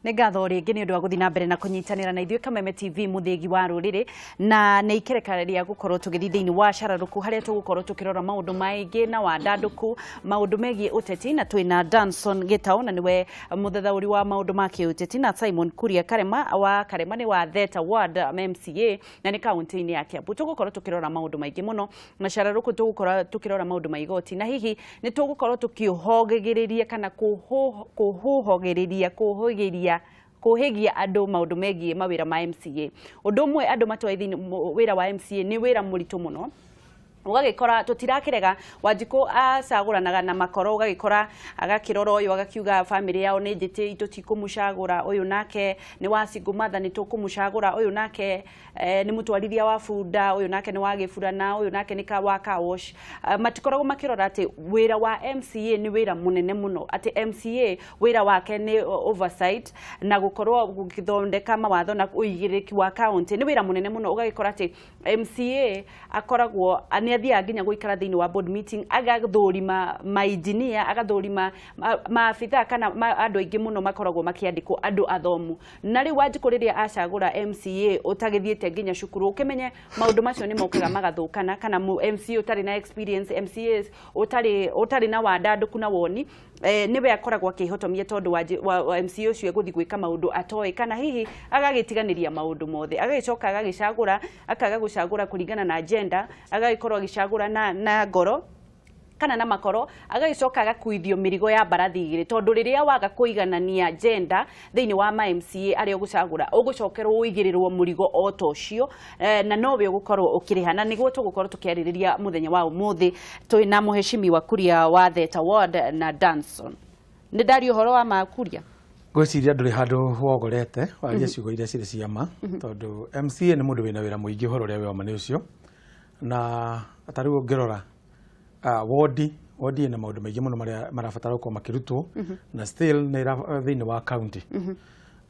Nĩ ngatho rĩngĩ nĩ ũndũ wa gũthiĩ na mbere na kũnyitanĩra na ithuĩ Kameme TV, mũthĩgi wa rũrĩrĩ, na nĩ ikereka rĩa gũkorwo tũgĩthiĩ thĩinĩ wa cararũku harĩa tũgũkorwo tũkĩrora maũndũ maingĩ na wandandũku, maũndũ megiĩ ũteti, na twĩna Danson Gĩtaũ na nĩwe mũthathaũri wa maũndũ ma kĩũteti, na Simon Kuria Karema wa Karema nĩ wa Theta Ward MCA na nĩ kaunti-inĩ ya Kiambu. Tũgũkorwo tũkĩrora maũndũ maingĩ mũno na cararũkũ, tũgũkorwo tũkĩrora maũndũ ma igoti na hihi nĩ tũgũkorwo tũkĩũhogĩrĩria kana kũhũhogĩrĩria kũhũgĩria kũhĩgia andũ maũndũ megiĩ mawĩra ma MCA. Ũndũ ũmwe andũ matoĩ thĩinĩ wĩra wa MCA nĩ wĩra mũritũ mũno. Ũgagĩkora tũtirakĩrega Wanjikũ acagũranaga na makoro, ũgagĩkora agakĩrora ũyũ agakiuga bamĩrĩ yao nĩ njĩtĩi, tũtikũmũcagũra, ũyũ nake nĩ wa single mother, nĩ tũkũmũcagũra, ũyũ nake nĩ mũtwarithia wa bunda, ũyũ nake nĩ wa gĩburana, ũyũ nake nĩ wa car wash. Matikoragwo makĩrora atĩ wĩra wa MCA nĩ wĩra mũnene mũno, atĩ MCA wĩra wake nĩ oversight na gũkorwo gũgĩthondeka mawatho na ũigĩrĩrĩki wa county nĩ wĩra mũnene mũno. Ũgagĩkora atĩ MCA akoragwo nĩ athiaga nginya gũikara thĩinĩ wa board meeting, agathũrima mainjinia, agathũrima maabithaa kana andũ aingĩ mũno makoragwo makĩandĩkwo, andũ athomu. Na rĩu Wanjikũ rĩrĩa acagũra MCA ũtagĩthiĩte nginya cukuru, ũkĩmenye maũndũ macio nĩ mokaga magathũkana, kana MCA ũtarĩ na experience, MCA ũtarĩ na wandandũku na woni, nĩwe akoragwo akĩhotomia tondũ wa MCA ũcio egũthiĩ gwĩka maũndũ atoĩ, kana hihi agagĩtiganĩria maũndũ mothe, agagĩcoka agagĩcagũra, akaga gũcagũra kũringana na agenda, agagĩkorwo agĩcagũra na ngoro kana na makoro, agagĩcoka agakuithio mĩrigo ya mbarathi igĩrĩ, tondũ rĩrĩa waga kũiganania gender thĩinĩ wa ma MCA arĩa ũgũcagũra, ũgũcokerwo ũigĩrĩrwo mũrigo o ta ũcio, na nowe ũgũkorwo ũkĩrĩha. Na nĩguo tũgũkorwo tũkĩarĩrĩria mũthenya wa ũmũthĩ twĩna mũheshimiwa Kuria wa Theta Ward na Danson. Nĩ ndaria ũhoro wa ma, Kuria? Ngwĩciria ndũrĩ handũ wogorete warie ciugo iria cirĩ cia ma, tondũ MCA nĩ mũndũ wĩna wĩra mũingĩ. Ũhoro ũrĩa wĩ wa ma nĩ ũcio, na ta rĩu ũngĩrora wodi ĩna maũndũ maingĩ mũno marĩa marabatara gũkorwo makĩrutwo, na still nĩ thĩinĩ wa county.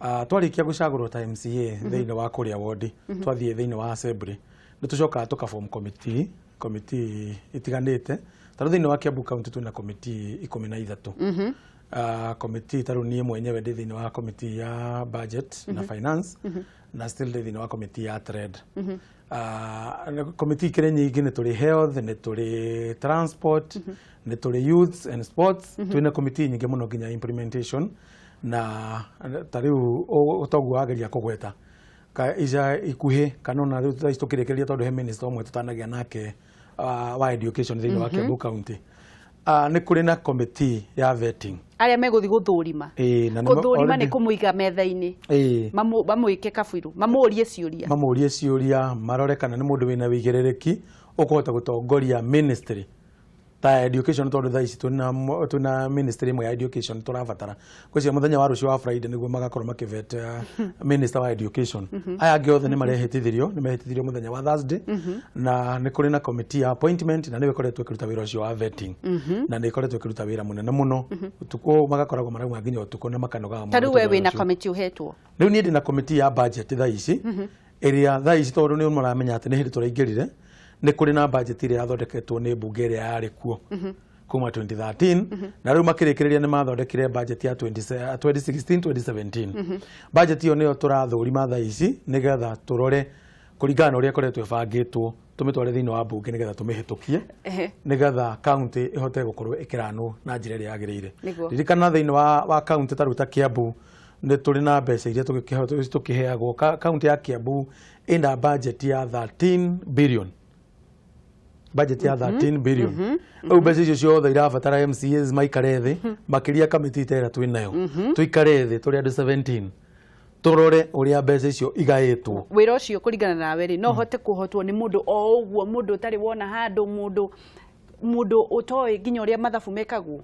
Twarĩkia gũcagũrwo ta MCA thĩinĩ wa kũrĩa wodi, twathiĩ thĩinĩ wa assembly, nĩ tũcokaga tũkaform committee itiganĩte. Ta rĩu thĩinĩ wa Kiambu County twĩna committee 13. Committee ta rĩu niĩ mwenyewe ndĩ thĩinĩ wa committee ya budget na finance, na still ndĩ thĩinĩ wa committee ya trade. Committee ikĩrĩ nyingĩ, nĩ tũrĩ health, nĩ tũrĩ transport, nĩ tũrĩ youths and sports. Twĩna committee nyingĩ mũno, nginya implementation. Na ta rĩu toguo wageria kũgweta ka ica ikuhĩ, kana ona rĩu thaa ici tũkĩrĩkĩrĩria, tondũ he minister ũmwe tũtanagĩa nake wa education thĩinĩ wa Kiambu County, nĩ kũrĩ na committee ya vetting. Arĩa megũthiĩ gũthũrima. Ĩĩ, na Gũthũrima nĩ kũmũiga metha-inĩ, mamwĩke kabũirũ, mamũrie ciũria. Mamũrie ciũria, marore kana nĩ mũndũ wĩna wĩigĩrĩrĩki ũkũhota gũtongoria ministry ta education, tondũ thaa ici twĩna ministry ĩmwe ya education tũrabatara. Ngwĩciria mũthenya wa rũciũ wa Friday nĩguo magakorwo makĩvet minister wa education. Aya angĩ othe nĩ marehĩtithirio, nĩ mehĩtithirio mũthenya wa Thursday. Na nĩ kũrĩ na committee ya appointment, na nĩyo ĩkoretwo ĩkĩruta wĩra ũcio wa vetting, na nĩ ĩkoretwo ĩkĩruta wĩra mũnene mũno ũtukũ, magakoragwo marauma nginya ũtukũ na makanogaga mũno Ta rĩu we tondũ wa wĩna ũcio. committee ũhetwo? Rĩu niĩ ndĩ na committee ya budget thaa ici, ĩrĩa thaa ici, tondũ nĩ mũramenya atĩ nĩ hĩndĩ tũraingĩrire, nĩ kũrĩ na budget ĩrĩa yathondeketwo nĩ mbunge ĩrĩa yarĩ kuo kuma 2013, na rĩu makĩrĩkĩrĩria nĩ mathondekire budget ya 20 2016 2017. Budget ĩyo nĩyo tũrathũrima thaa ici, nĩgetha tũrore kũringana na ũrĩa ĩkoretwo ĩbangĩtwo, tũmĩtware thĩinĩ wa mbunge nĩgetha tũmĩhĩtũkie, nĩgetha county ĩhote gũkorwo ĩkĩranwo na njĩra ĩrĩa yagĩrĩire. Ririkana thĩinĩ wa county ta rĩu ta Kiambu nĩ tũrĩ na mbeca iria tũkĩheagwo. County ya Kiambu ĩna budget ya 13 billion, budget ya 13 billion. Rĩu mbeca icio ciothe irabatara MCAs maikare thĩ, makĩria kamĩtĩ ta ĩrĩa twĩ nayo, tũikare thĩ tũrĩ andũ 17 tũrore ũrĩa mbeca icio igaĩtwo. Wĩra ũcio kũringana nawe rĩ, no hote kũhotwo nĩ mũndũ o ũguo, mũndũ ũtarĩ wona handũ, mũndũ ũtoĩ nginya ũrĩa mathabu mekagwo?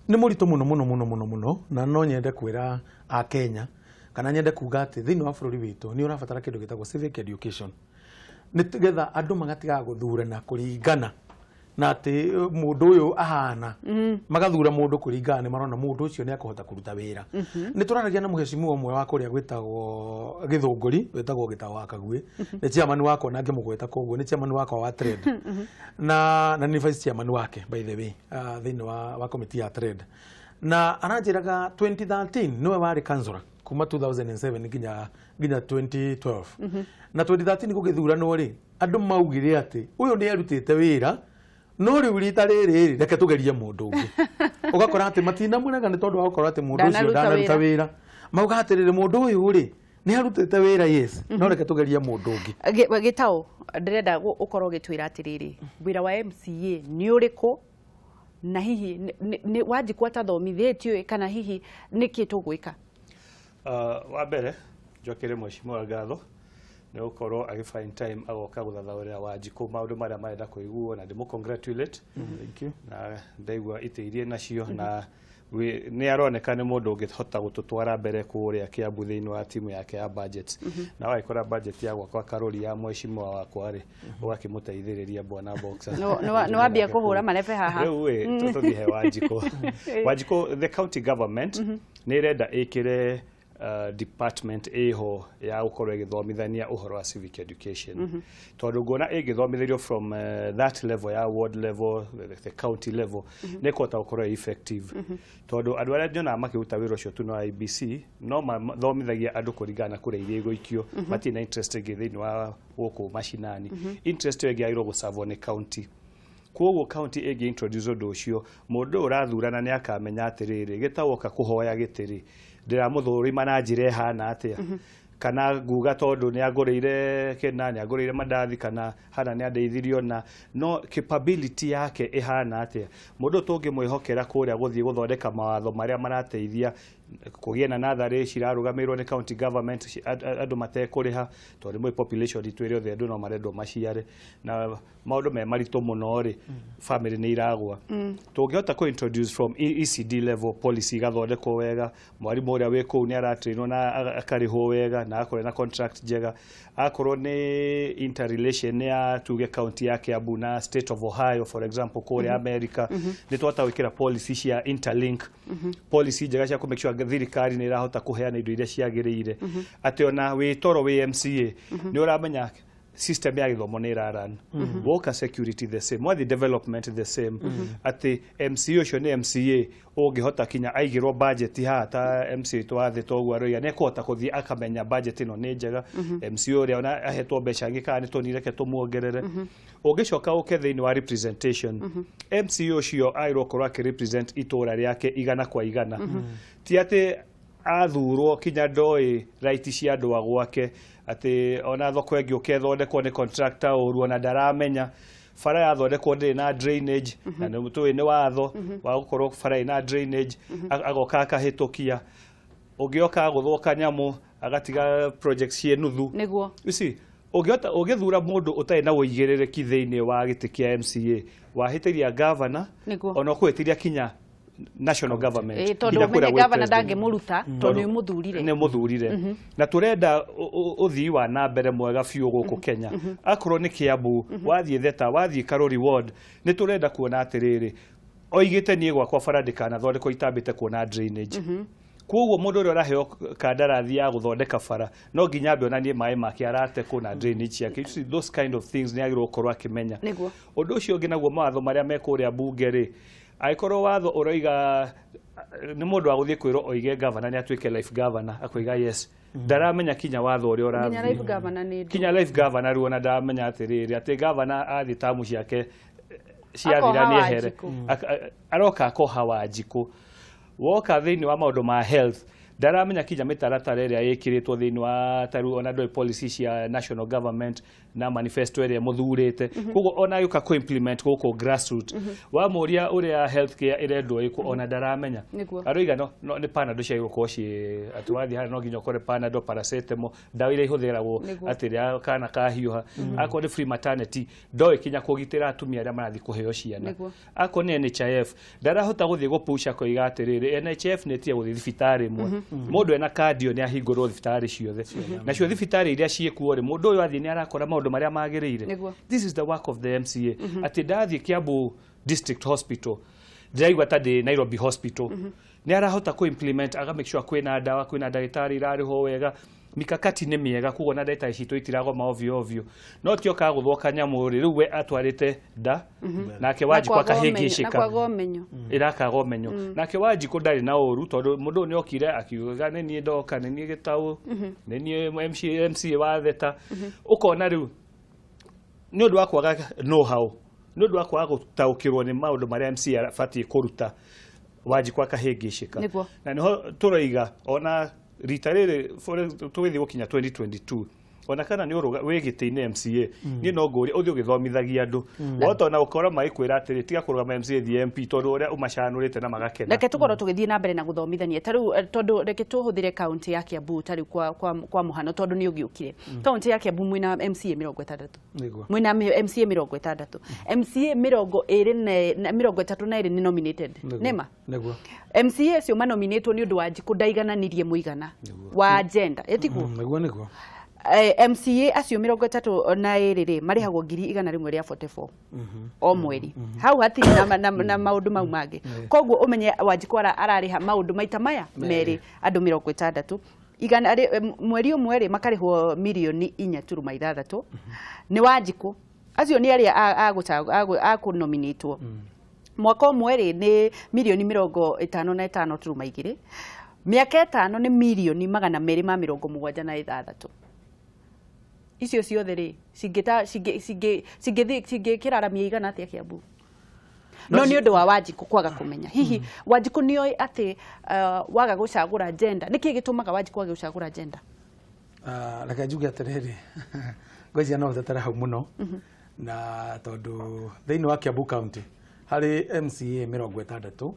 Nĩ mũritũ mũno mũno mũno mũno mũno, na no nyende kwĩra akenya, kana nyende kuga atĩ thĩinĩ wa bũrũri witũ nĩ ũrabatara kĩndũ gĩtagwo civic education, nĩ getha andũ magatigaga gũthurana kũringana na atĩ mũndũ ũyũ ahana, magathura mũndũ kũringana nĩ marona mũndũ ũcio nĩ akũhota kũruta wĩra. Nĩ tũraragia na mũheshimiwa ũmwe wa kũrĩa gwĩtagwo Gĩthũngũri, wĩtagwo Gĩtaũ wa Kaguĩ, nĩ chairman wakwa, na ngĩmũgweta koguo nĩ chairman wakwa wa trade, na nĩ vice chairman wake, by the way, thĩinĩ wa committee ya trade. Na aranjĩraga 2013 nĩwe warĩ councillor Kuma 2007 nginya 2012 na 2013 gũgĩthuranwo rĩ, andũ maugire atĩ ũyũ nĩ arutĩte wĩra, no rĩu rita rĩrĩ rĩ, reke tũgerie mũndũ ũngĩ. Ũgakora atĩ matinamũrega nĩ tondũ wa gũkorwo atĩ mũndũ ũcio ndanaruta ndanaruta wĩra. Wĩra. Mauga atĩrĩrĩ, mũndũ ũyũ rĩ, nĩ arutĩte wĩra, yes, no reke tũgerie mũndũ ũngĩ. Gĩtaũ, ndĩrenda ũkorwo ũgĩtwĩra atĩrĩrĩ, wĩra wa MCA nĩ ũrĩkũ, na hihi Wanjikũ atathomithĩtio kana hihi nĩkĩ tũgwĩka? Wa mbere njokere mheshimiwa ngatho nĩ gũkorwo agĩ find time agoka gũthathaũrĩra Wanjikũ maũndũ marĩa marenda kũiguo, na ndĩmũ congratulate. Thank you. Na ndaigua itĩ iria nacio na nĩ aroneka nĩ mũndũ ũngĩhota gũtũtwara mbere kũrĩa Kiambu thĩinĩ wa timu yake ya budget, na wagĩkora budget ya gwakwa karũri ya mheshimiwa wakwa rĩ, ũgakĩmũteithĩrĩria bwana Boxer. Nĩ wambia kũhũra marebe haha. Rĩu ĩ tũthiĩ he Wanjikũ. Wanjikũ, the county government nĩ ĩrenda ĩkĩre department ĩho ya gũkorwo ĩgĩthomithania ũhoro wa civic education, tondũ nguona ĩngĩthomithĩrio from that level ya ward level, the county level, nĩ ĩkũhota gũkorwo ĩ effective, tondũ andũ arĩa nyonaga makĩruta wĩra ũcio tu no IEBC, no mathomithagia andũ kũringana na kũrĩa iria igũikio, matirĩ na interest ĩngĩ thĩinĩ wa gũkũ macinani. Interest ĩyo ĩngĩ yagĩrĩirwo gũcavwo nĩ county. Koguo county ĩngĩ introduce ũndũ ũcio, mũndũ ũyũ ũrathurana nĩ akamenya atĩrĩrĩ, gĩtawoka kũhoya gĩtĩ rĩ, ndĩramũthũrima na njĩra ĩhana atĩa, kana nguga tondũ nĩ angũrĩire kĩna, nĩ angũrĩire mandathi, kana hana nĩ andeithirio, na no capability yake ĩhana atĩa, mũndũ ũyũ tũngĩmwĩhokera kũrĩa gũthiĩ gũthondeka mawatho marĩa marateithia kũgĩe na natharĩ cirarũgamĩrĩrwo nĩ county government, andũ matekũrĩha, tondũ nĩ population itũ ĩrĩ othe, andũ no marendwo maciare na maũndũ me maritũ mũno rĩ, family nĩ iragwa. Tũngĩhota kũ introduce from ECD level policy igathondekwo wega, mwarimũ ũrĩa wĩ kũu nĩ aratrainwo na akarĩhwo wega na agakorwo na contract njega, akorwo nĩ interrelation ya tuge county ya Kiambu na state of Ohio, for example, kũrĩa America, nĩ twahota gwĩkĩra policy cia interlink, policy njega cia kũ make sure thirikari nĩ ĩrahota kũheana indo iria ciagĩrĩire, atĩ ona wĩ toro wĩ MCA nĩ ũramenya system ya gĩthomo nĩ ĩraran. Woka security, the same. Wathi development, the same. Atĩ MCA ũcio nĩ MCA ũngĩhota kinya aigĩrwo budget haha ta MCA twathĩ toguo aroiga nĩ ekũhota kũthiĩ akamenya budget ĩno nĩ njega, MCA ũrĩa ona ahetwo mbeca ingĩ kana nĩ tũnini, reke tũmuongerere. Ũngĩcoka ũke thĩinĩ wa representation, MCA ũcio agĩrĩirwo gũkorwo akĩrepresent itũra rĩake 100%. Ti atĩ athurwo kinya ndoĩ right cia andũ a gwake, atĩ ona thoko ĩngĩ ũkethondekwo nĩ contractor ũru, ona ndaramenya bara yathondekwo ndĩrĩ na drainage, na nĩ tũĩ nĩ watho wa gũkorwo bara ĩna drainage, agoka akahĩtũkia, ũngĩoka gũthwo kanyamũ agatiga project ciĩ nuthu. You see, ũngĩhota ũngĩthura mũndũ ũtarĩ na ũigĩrĩrĩki thĩinĩ wa gĩtĩ kĩa MCA, wahĩtĩria governor, ona ũkũhĩtĩria kinya national government, tondũ nginya kũrĩa ũmenye gwĩ gavana president. Ndangĩmũruta tondũ nĩ mũthurire. Nĩ mũthurire, na tũrenda ũthii wa na mbere mwega biũ gũkũ Kenya. Akorwo nĩ Kiambu, wathiĩ Theta, wathiĩ Karori ward, nĩ tũrenda kuona atĩrĩrĩ, oigĩte niĩ gwakwa bara ndĩkanathondekwo itambĩte kuona drainage. Koguo mũndũ ũrĩa ũraheo kandarathi ya gũthondeka bara no nginya ambe onanie maĩ make arate kũ na drainage ciake. You see, those kind of things nĩ agĩrĩirwo gũkorwo akĩmenya. Ũndũ ũcio ũngĩ naguo, mawatho marĩa me kũrĩa bunge rĩ, angĩkorwo watho ũroiga nĩ mũndũ wa gũthiĩ kwĩrwo oige governor nĩ atuĩke life governor, akoiga yes, ndaramenya kinya watho ũrĩa nginya ũrathiĩ. Life governor nĩ ndũ. Kinya life governor rĩu ona ndaramenya atĩrĩrĩ, atĩ governor athiĩ tamu ciake ciathira akoha nĩ ehere. Wanjikũ. Aroka akoha Wanjikũ. Woka thĩinĩ wa maũndũ ma health, ndaramenya kinya mĩtaratara ĩrĩa ĩkĩrĩtwo thĩinĩ wa tarĩu ona ndoĩ policy cia national government na manifesto ĩrĩa mũthurĩte. Koguo ona agĩũka kũ implement gũkũ grassroot, wamũria ũrĩa health care ĩrendwo ĩkwo, ona ndaramenya. Aroiga no nĩ Panadol ciagĩrĩirwo gũkorwo ciĩ atĩ wathiĩ harĩa no nginya ũkore Panadol, paracetamol, ndawa iria ihũthĩragwo atĩ rĩrĩa kana kahiũha. Akorwo nĩ free maternity, ndoĩ kinya kũgitĩra atumia arĩa marathiĩ kũheo ciana. Akorwo nĩ NHIF, ndarahota gũthiĩ gũpusha koiga atĩrĩrĩ, NHIF nĩ ĩtige gũthiĩ thibitarĩ ĩmwe, mũndũ ena kandi ĩyo nĩ ahingũrwo thibitarĩ ciothe, nacio thibitarĩ iria ciĩkuo rĩ, mũndũ ũyũ athiĩ nĩ arakora maũndũ marĩa magĩrĩire. This is the work of the MCA, atĩ ndathiĩ Kiambu District Hospital ndĩraigua ta ndĩ Nairobi Hospital, nĩ arahota kũ implement, aga make sure kwĩna ndawa, kwĩna ndagĩtarĩ irarĩhwo wega. Mikakati nĩ mĩega, koguo na ndagĩtarĩ citũ itiragoma ovyo ovyo, no ti okaga gũthwo kanyamũ rĩ, rĩu we atwarĩte nda nake Wanjikũ Na akahĩngĩcĩka. Kwaga ũmenyo. Ĩrakaga ũmenyo. Nake Wanjikũ ndarĩ na ũru, tondũ mũndũ ũyũ nĩ okire akiuga, "Nĩ niĩ ndoka, nĩ niĩ gĩtaũ, nĩ niĩ MC, MCA wa Theta." Ũkona rĩu nĩ ũndũ wa kwaga know how, nĩ ũndũ wa kwaga gũtaũkĩrwo nĩ maũndũ marĩa MC abatiĩ kũruta, Wanjikũ akahĩngĩcĩka. Na nĩho tũroiga ona rita rĩrĩ tũgĩthiĩ gũkinya 2022, ona kana nĩ ũrũga wĩ gĩtĩ-inĩ MCA, niĩ no ngũrie ũthiĩ ũgĩthomithagia andũ, wahota ona gũkorwo magĩkwĩra atĩrĩ, "Tiga kũrũgama MCA, thiĩ MP," tondũ ũrĩa ũmacanũrĩte na magakena. Reke tũkorwo tũgĩthiĩ na mbere na gũthomithania ta rĩu, tondũ reke tũhũthĩre kaunti ya Kiambu ta rĩu kwa mũhano, tondũ nĩ ũgĩũkire. Kaunti ya Kiambu mwĩna MCA 60. Mwĩna MCA 60, MCA 22, na 32 nĩ nominated. Nĩma? Nĩguo. MCA acio manominatwo nĩ ũndũ wa Njikũ ndaigananirie mũigana wa gender, ĩtiguo? Nĩguo. MCA acio 32 rĩ, marĩhagwo 144,000 o mweri. Hau hatirĩ na maũndũ mau mangĩ. Koguo ũmenye Wanjikũ ararĩha maũndũ maita maya merĩ, andũ 60 mweri ũmwe rĩ, makarĩhwo 4.6 mirioni nĩ Wanjikũ. Acio nĩ arĩa akũnominĩtwo. Mwaka ũmwe rĩ, nĩ 55.2 mirioni. Mĩaka 5 nĩ 276 mirioni. Icio ciothe rĩ, cingĩta cingĩthiĩ cingĩkĩra ramia igana atĩa Kiambu? No nĩ ũndũ wa Wanjikũ kwaga kũmenya. Hihi Wanjikũ nĩ oĩ atĩ waga gũcagũra gender, nĩkĩ gĩtũmaga Wanjikũ age gũcagũra gender? Ah, reke njuge atĩrĩrĩ, ngwĩciria no ũtetere hau mũno, na tondũ thĩinĩ wa Kiambu County harĩ MCA 60,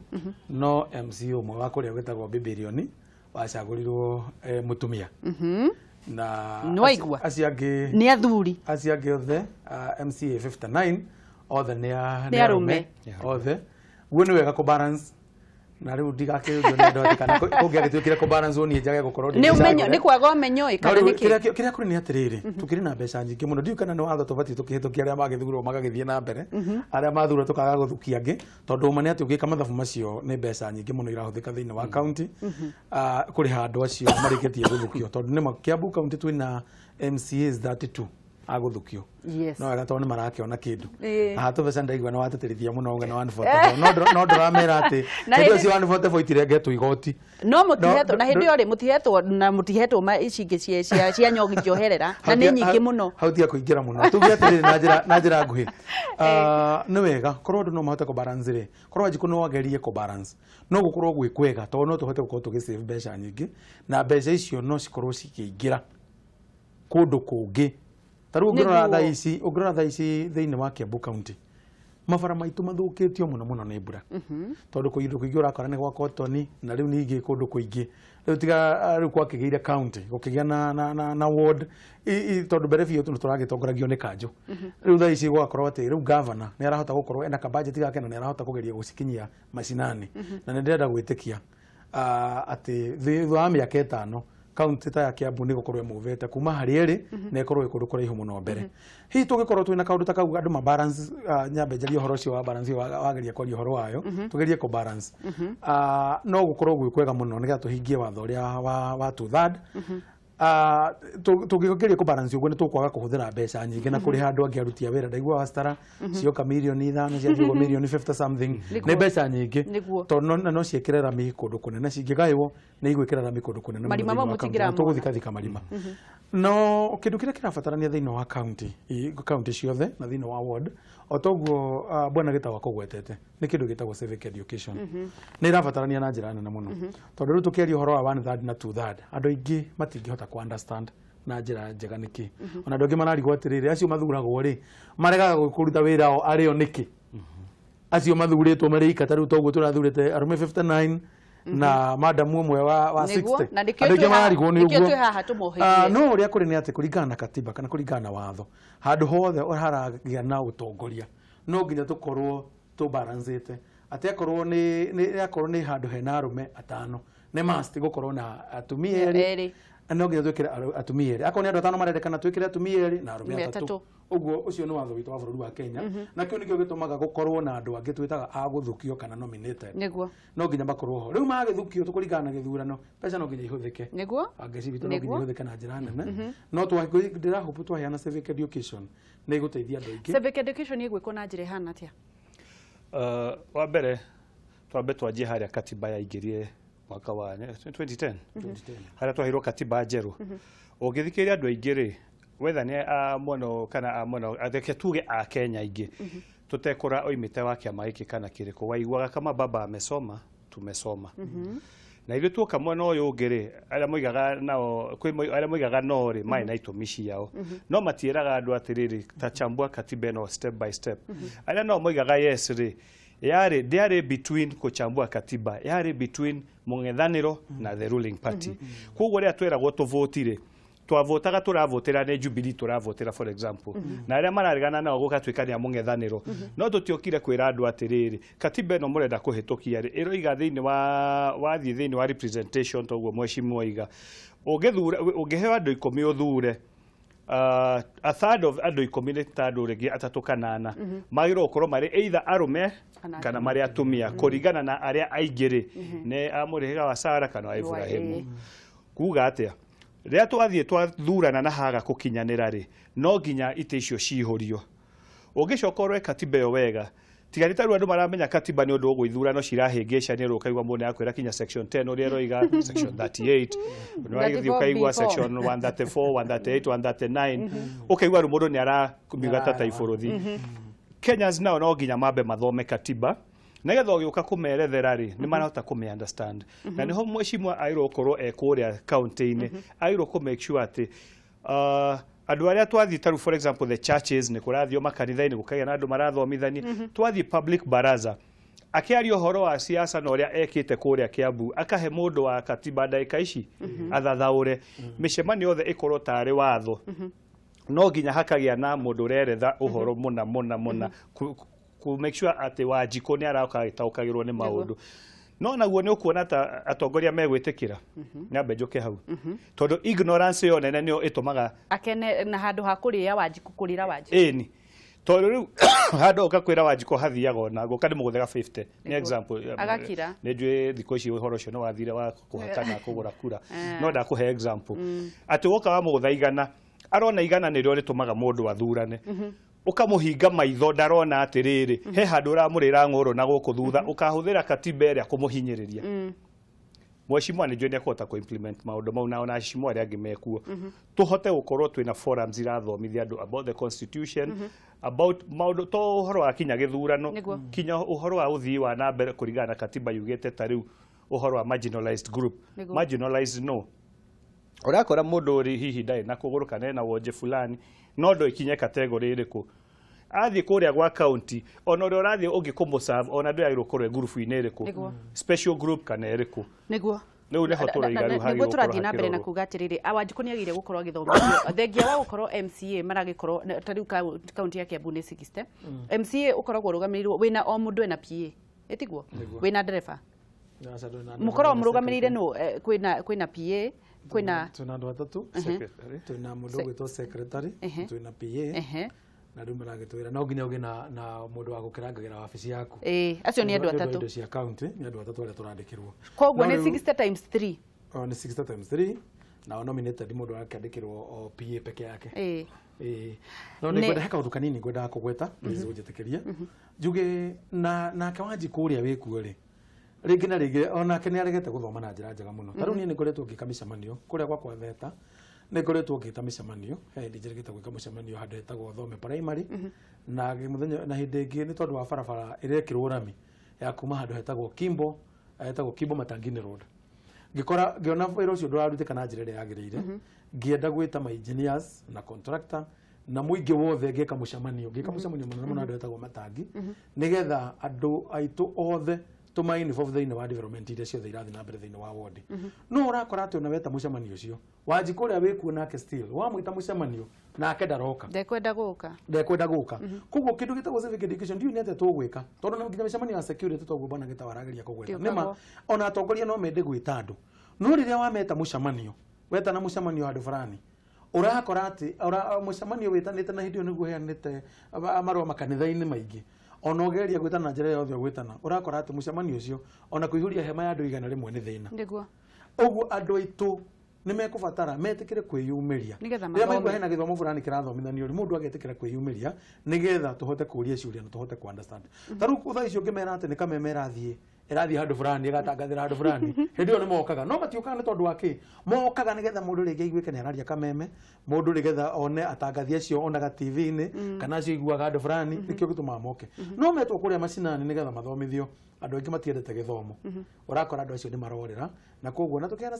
no MCA ũmwe wa kũrĩa gwĩtagwo Bibirioni wacagũrirwo mũtumia na Nĩwaigua? Acio angĩ Nĩ athuri. Acio angĩ othe, MCA 59 othe nĩ Nĩ arũme. Othe guo nĩ wega kũ balance, na rĩu ndigakĩũrio nĩ andũ atĩ kana kũngĩagĩtuĩkire kũ balance niĩ njage gũkorwo Nĩ ũmenyo, nĩ kwaga ũmenyo ĩ, No kana rĩu nĩ kĩ? Kĩrĩa kũrĩ nĩ atĩrĩrĩ, tũkĩrĩ na mbeca nyingĩ mũno. Ndiũĩ kana nĩ watho tũbatiĩ tũkĩhĩtũkia, arĩa magĩthurwo magagĩthiĩ na mbere, arĩa mathurwo tũkaga gũthukia angĩ, tondũ ũma nĩ atĩ ũgĩka mathabu macio nĩ mbeca nyingĩ mũno irahũthĩka thĩinĩ wa county kũrĩha andũ acio marĩkĩtie gũthukio, tondũ nĩma Kiambu County twĩna MCAs 32 agũthukio. No wega tondũ nĩ marakĩona kĩndũ. Na tũbeca ndaigua nĩ watĩtĩrithia mũno ũgana 144, no ndũramera atĩ Na hĩndĩ ĩyo hĩndĩ- cio 144 itirengetwo igoti. No mũtihetwo, na hĩndĩ ĩyo rĩ, mũtihetwo, na mũtihetwo ici ingĩ cia nyogi njoherera, na nĩ nyingĩ mũno. Hau tiga kũingĩra mũno, tuge atĩrĩrĩ, na njĩra nguhĩ, nĩ wega korwo andũ no mahote kũ balance rĩ, korwo Wanjikũ no agerie kũ balance, no gũkorwo gwĩ kwega, tondũ no tũhote gũkorwo tũgĩ save mbeca nyingĩ, na mbeca icio no cikorwo cikĩingĩra kũndũ kũngĩ. Ta rĩu ũngĩrora thaa ici thĩinĩ wa Kiambu County, mabara maitũ mathũkĩtio mũno mũno nĩ mbura, tondũ kũndũ kũingĩ ũrakora nĩ gwa kotoni, na rĩu ningĩ kũndũ kũingĩ rĩu tiga rĩu gwakĩgĩire county gũkĩgĩa na ward, tondũ mbere biũ tondũ tũragĩtongoragio nĩ kanjũ. Rĩu thaa ici gũgakorwo atĩ rĩu governor nĩ arahota gũkorwo ena kabudget gake na nĩ arahota kũgeria gũcikinyia macinani, na nĩ ndĩrenda gwĩtĩkia atĩ thutha wa mĩaka 5 kaunti ta ya Kiambu nĩ gũkorwo ĩmũvĩte kuma harĩa ĩrĩ na ĩkorwo ĩ kũndũ kũraihu mũno mbere. Hihi tũngĩkorwo twĩna kaũndũ ta kau, andũ ma balance, nyambe njarie ũhoro ũcio wa balance ũyũ wageria kwaria ũhoro wayo, tũgerie kũ balance, no gũkorwo gwĩ kwega mũno nĩgetha tũhingie watho ũrĩa wa two third. Tũngĩgeria kũ balance ũguo, nĩ tũkwaga kũhũthĩra mbeca nyingĩ na kũrĩha andũ angĩ aruti a wĩra. Ndaigua wastara cioka 5 mirioni ciathiĩ ũguo mirioni 50 something, nĩ mbeca nyingĩ, tondũ no ciĩkĩre rami kũndũ kũnene. Cingĩgaywo nĩ igwĩkĩra rami kũndũ kũnene mũno Marima thĩinĩ mau wa county, na mũtingĩramona. tũgũthikathika marima. No kĩndũ kĩrĩa kĩrabatarania thĩinĩ wa county, county ciothe na thĩinĩ wa ward, o toguo bwana Gĩtaũ akũgwetete, nĩ kĩndũ gĩtagwo civic education. Nĩ ĩrabatarania na njĩra nene mũno, tondũ rĩu tũkĩaria ũhoro wa one third na two third, andũ aingĩ matingĩhota ku understand na njĩra njega nĩkĩ. Ona andũ aingĩ mararigwo atĩrĩrĩ, acio mathuragwo rĩ, maregaga kũruta wĩra o arĩo nĩkĩ? Acio mathurĩtwo marĩ ika, ta rĩu toguo tũrathurĩte arũme 59 na madamu ũmwe wa 60. Na nĩkĩo Andũ aingĩ twĩ haha- mararigwo nĩ nĩkĩo ũguo. twĩ haha tũmohĩgie. No ũrĩa kũrĩ nĩ atĩ kũringana na katiba kana kũringana na watho, handũ hothe haragĩa na ũtongoria no nginya tũkorwo tũbalancĩte, atĩ akorwo nĩ handũ hena arũme atano, nĩ must gũkorwo na atumia erĩ. Erĩ. No nginya twĩkĩre atumia erĩ. Akorwo nĩ andũ atano marendekana, twĩkĩre atumia erĩ na arũme Arũme atatũ. Atatũ. Ũguo ũcio nĩ watho witũ wa bũrũri wa Kenya, na kĩu nĩkĩo gĩtũmaga gũkorwo na andũ angĩ twĩtaga a gũthukio kana nominated. No nginya makorwo ho. Rĩu magĩthukio tũkũringana na gĩthurano, mbeca no nginya ihũthĩke. Angeci witũ no nginya ihũthĩke na njĩra nene, no ndĩrahope twaheana civic education nĩ ĩgũteithia andũ aingĩ. Civic education ĩgwĩkwo na njĩra ĩhana atĩa? Wa mbere twambe twanjie harĩa katiba yaingĩrire mwaka wa 2010, harĩa twaheirwo katiba njerũ. Ũngĩthikĩrĩria andũ aingĩ rĩ, wetha nĩ a mwena kana a mwena, reke tuge a Kenya aingĩ, tũtekũra oimĩte wa kĩama gĩkĩ kana kĩrĩkũ, waiguaga kama baba amesoma, tumesoma. Na ithuĩ tuoka mwena ũyũ ũngĩ rĩ, arĩa moigaga nao kwĩ arĩa moigaga no rĩ, marĩ na itũmi ciao, no matiĩraga andũ atĩrĩrĩ, tachambua katiba ĩno step by step. Arĩa nao moigaga yes rĩ, yarĩ ndĩarĩ between kuchambua katiba, yarĩ between mũng'ethanĩro na the ruling party. Koguo rĩrĩa tweragwo tũvũti rĩ, twavotaga tũravotera nĩ Jubilee tũravotera, for example, na arĩa mararegana nao gũgatuĩka nĩ a mũng'ethanĩro. No tũtiokire kwĩra andũ atĩrĩrĩ, katiba ĩno mũrenda kũhĩtũkia rĩ, ĩroiga thĩinĩ wa wathiĩ thĩinĩ wa representation, toguo mheshimiwa oiga, ũngĩthura, ũngĩheo andũ 10 ũthure, a third of andũ 10 nĩ ta andũ rĩngĩ atatũ kana ana, magĩrĩirwo gũkorwo marĩ either arũme kana kana marĩ atumia, kũringana na arĩa aingĩ rĩ, nĩ a mũhĩrĩga wa Sara kana wa Ibrahimu. Kuga atĩa? Rĩrĩa twathiĩ twathurana na haga kũkinyanĩra rĩ, no nginya itĩ icio cihũrio. Ũngĩcoka ũrore katiba ĩyo wega, tiga nĩ ta rĩu andũ maramenya katiba nĩ ũndũ ũguo ithurano cirahĩngĩcania, rĩu ũkaigua mũndũ nĩakwĩra kinya section 10 ũrĩa ĩroiga, section 38, nĩwagĩthiĩ ũkaigua 34B4. Section 134, 138, 139, ũkaigua rĩu mũndũ nĩ aramiuga ta taibũrũthi. Kenyans nao no nginya mambe mathome katiba nĩgetha ũgĩũka kũmerethera rĩ, nĩ marahota kũmĩ understand. Na nĩho mheshimiwa agĩrĩirwo gũkorwo e kũrĩa kaunti-inĩ, agĩrĩirwo kũ make sure atĩ andũ arĩa twathiĩ tarĩu, for example, the churches, nĩ kũrathio makanitha-inĩ, gũkagĩa na andũ marathomithania. Twathiĩ public baraza, akĩaria ũhoro wa siasa na ũrĩa ekĩte kũrĩa Kiambu, akahe mũndũ wa katiba ndagĩka ici athathaũre. Mĩcemanio yothe ĩkorwo tarĩ watho, no nginya hakagĩa na mũndũ ũreretha ũhoro mũna mũna mũna ku make sure atĩ Wanjikũ nĩ aroka agĩtaũkagĩrwo nĩ maũndũ. No naguo nĩ ũkuona ta atongoria megwĩtĩkĩra, nyambe njũke hau, tondũ ignorance ĩyo nene nĩyo ĩtũmaga akene na handũ ha kũrĩa Wanjikũ, kũrĩra Wanjikũ. Ĩni, tondũ rĩu handũ ũkakwĩra Wanjikũ hathiaga ona gũka nĩ mũgũthega 50 nĩ example. Agakira. Nĩ njũĩ thikũ ici ũhoro ũcio nĩ wathire wa kũhaka na kũgũra kura, no ndakũhe example atĩ woka wa mũgũtha 100, arona 100 nĩrĩo rĩtũmaga mũndũ athurane. Ũkamũhinga maitho, ndarona atĩrĩrĩ, he handũ ũramũrĩra ng'ũrũ na gũkũ thutha, ũkahũthĩra katiba ĩrĩa kũmũhinyĩrĩria. Mheshimiwa nĩ njũĩ nĩ ekũhota kũ-implement maũndũ mau, na ona heshimiwa arĩa angĩ mekuo, tũhote gũkorwo twĩna forums irathomithia andũ about the constitution, about maũndũ to ũhoro wa kinya gĩthurano, kinya ũhoro wa ũthii wa na mbere kũringana na katiba yugĩte, ta rĩu ũhoro wa marginalized group. Marginalized, no ũrakora mũndũ ũrĩ hihi ndarĩ na kũgũrũ kana ena wonje fulani, no ndũikinye category ĩrĩkũ, athiĩ kũrĩa gwa county, ona ũrĩa ũrathiĩ ũngĩ kũmũserve, ona ndũyagĩrĩirwo gũkorwo e ngurubu-inĩ ĩrĩkũ, special group kana ĩrĩkũ. Rĩu nĩho tũroiga rĩu Nĩguo hagĩrĩirwo tũrathiĩ na mbere na gũkorwo kuga atĩrĩrĩ, Wanjikũ nĩ agĩrĩire gũkorwo agĩthomithio, thengia wa gũkorwo MCA maragĩkorwo ta rĩu kaunti ya Kiambu nĩ 60 MCA ũkoragwo ũrũgamĩrĩirwo, wĩna o mũndũ ena PA, ĩtiguo? Wĩna ndereba, mũkoragwo mũrũgamĩrĩire nũ? Kwĩna PA, kwĩna Twĩna andũ atatũ. Secretary. Twĩna mũndũ ũgwĩtwo secretary, twĩna PA, na rĩu maragĩtwĩra no nginya ũgĩe na mũndũ wa gũkĩrangagĩra wabici yaku. Ĩĩ, acio nĩ andũ Nĩ ũndũ wa atatũ. Indo cia county nĩ andũ atatũ arĩa tũrandĩkĩrwo. Koguo No nĩ rĩu- 60 times 3. O, nĩ 60 times 3, na nominated mũndũ arakĩandĩkĩrwo o PA peke yake. Ĩĩ. No nĩ ngwenda he kaũndũ kanini ngwendaga kũgweta, please ũnjĩtĩkĩrie njuge na nake Wanjikũ ũrĩa wĩkuo rĩ, rĩngĩ na rĩngĩ onake nĩ aregete gũthoma na njĩra njega mũno. Ta rĩu niĩ nĩ ngoretwo ngĩka mĩcemanio kũrĩa gwakwa Theta, nĩ ngoretwo ngĩta mĩcemanio, he hĩndĩ njĩrĩgĩte gwĩka mũcemanio handũ hetagwo Thome Primary, na mũthenya na hĩndĩ ĩngĩ nĩ tondũ wa barabara ĩrekĩrwo rami ya kuma handũ hetagwo Kimbo, hetagwo Kimbo Matangini Road, ngĩkora ngĩona wĩra ũcio ndũrarutĩka na njĩra ĩrĩa yagĩrĩire, ngĩenda gwĩta ma engineers na contractor na mũingĩ wothe, ngĩka mũcemanio mũnene mũno handũ hetagwo Matangi, nĩgetha andũ aitũ othe tũma involve thĩinĩ wa development iria ciothe irathiĩ na mbere thĩinĩ wa ward. No ũrakora atĩ ona weta mũcemanio ũcio, Wanjikũ ũrĩa wĩkuo nake still wamwĩta mũcemanio nake ndaroka. Ndekwenda gũka. Ndekwenda gũka. Koguo kĩndũ gĩtagwo civic education ndiũĩ nĩ atĩa tũgwĩka, tondũ na nginya mĩcemanio ya security toguo bwana Gĩtaũ arageria kũgweta, nĩma Ndĩũkagwo. Ona atongoria no mende gwĩta andũ, no rĩrĩa wameta mũcemanio, wetana mũcemanio handũ fulani, Ũrakora atĩ mũcemanio wĩtanĩte na hĩndĩ ĩyo nĩguo heanĩte marũa makanitha-inĩ maingĩ, ona ũgeria gwĩtana na njĩra yothe ũgwĩtana, ũrakora atĩ mũcemanio ũcio ona kũihũria hema ya andũ 100 nĩ thĩna. Ũguo andũ aitũ nĩ mekũbatara metĩkĩre kwĩyumĩria. Nĩgetha Rĩrĩa maigua mathome. hena gĩthomo fulani kĩrathomithanio rĩ, mũndũ agetĩkĩra kwĩyumĩria nĩgetha tũhote kũria ciũria na tũhote ku understand. Ta rĩu thaa ici ũngĩmera atĩ nĩ Kameme ĩrathiĩ handũ fulani, ĩgatangathĩra handũ fulani, hĩndĩ ĩyo nĩ mokaga. No matiũkaga nĩ tondũ wa kĩ? Mokaga nĩgetha mũndũ rĩngĩ aiguĩke nĩ araria Kameme, mũndũ nĩgetha one atangathi acio onaga TV-inĩ kana acio aiguaga handũ fulani, nĩkĩo gĩtũmaga moke. No metwo kũrĩa macinani nĩgetha mathomithio, andũ aingĩ matiendete gĩthomo. Ũrakora andũ acio nĩ marorĩra, na koguo na tũkĩheana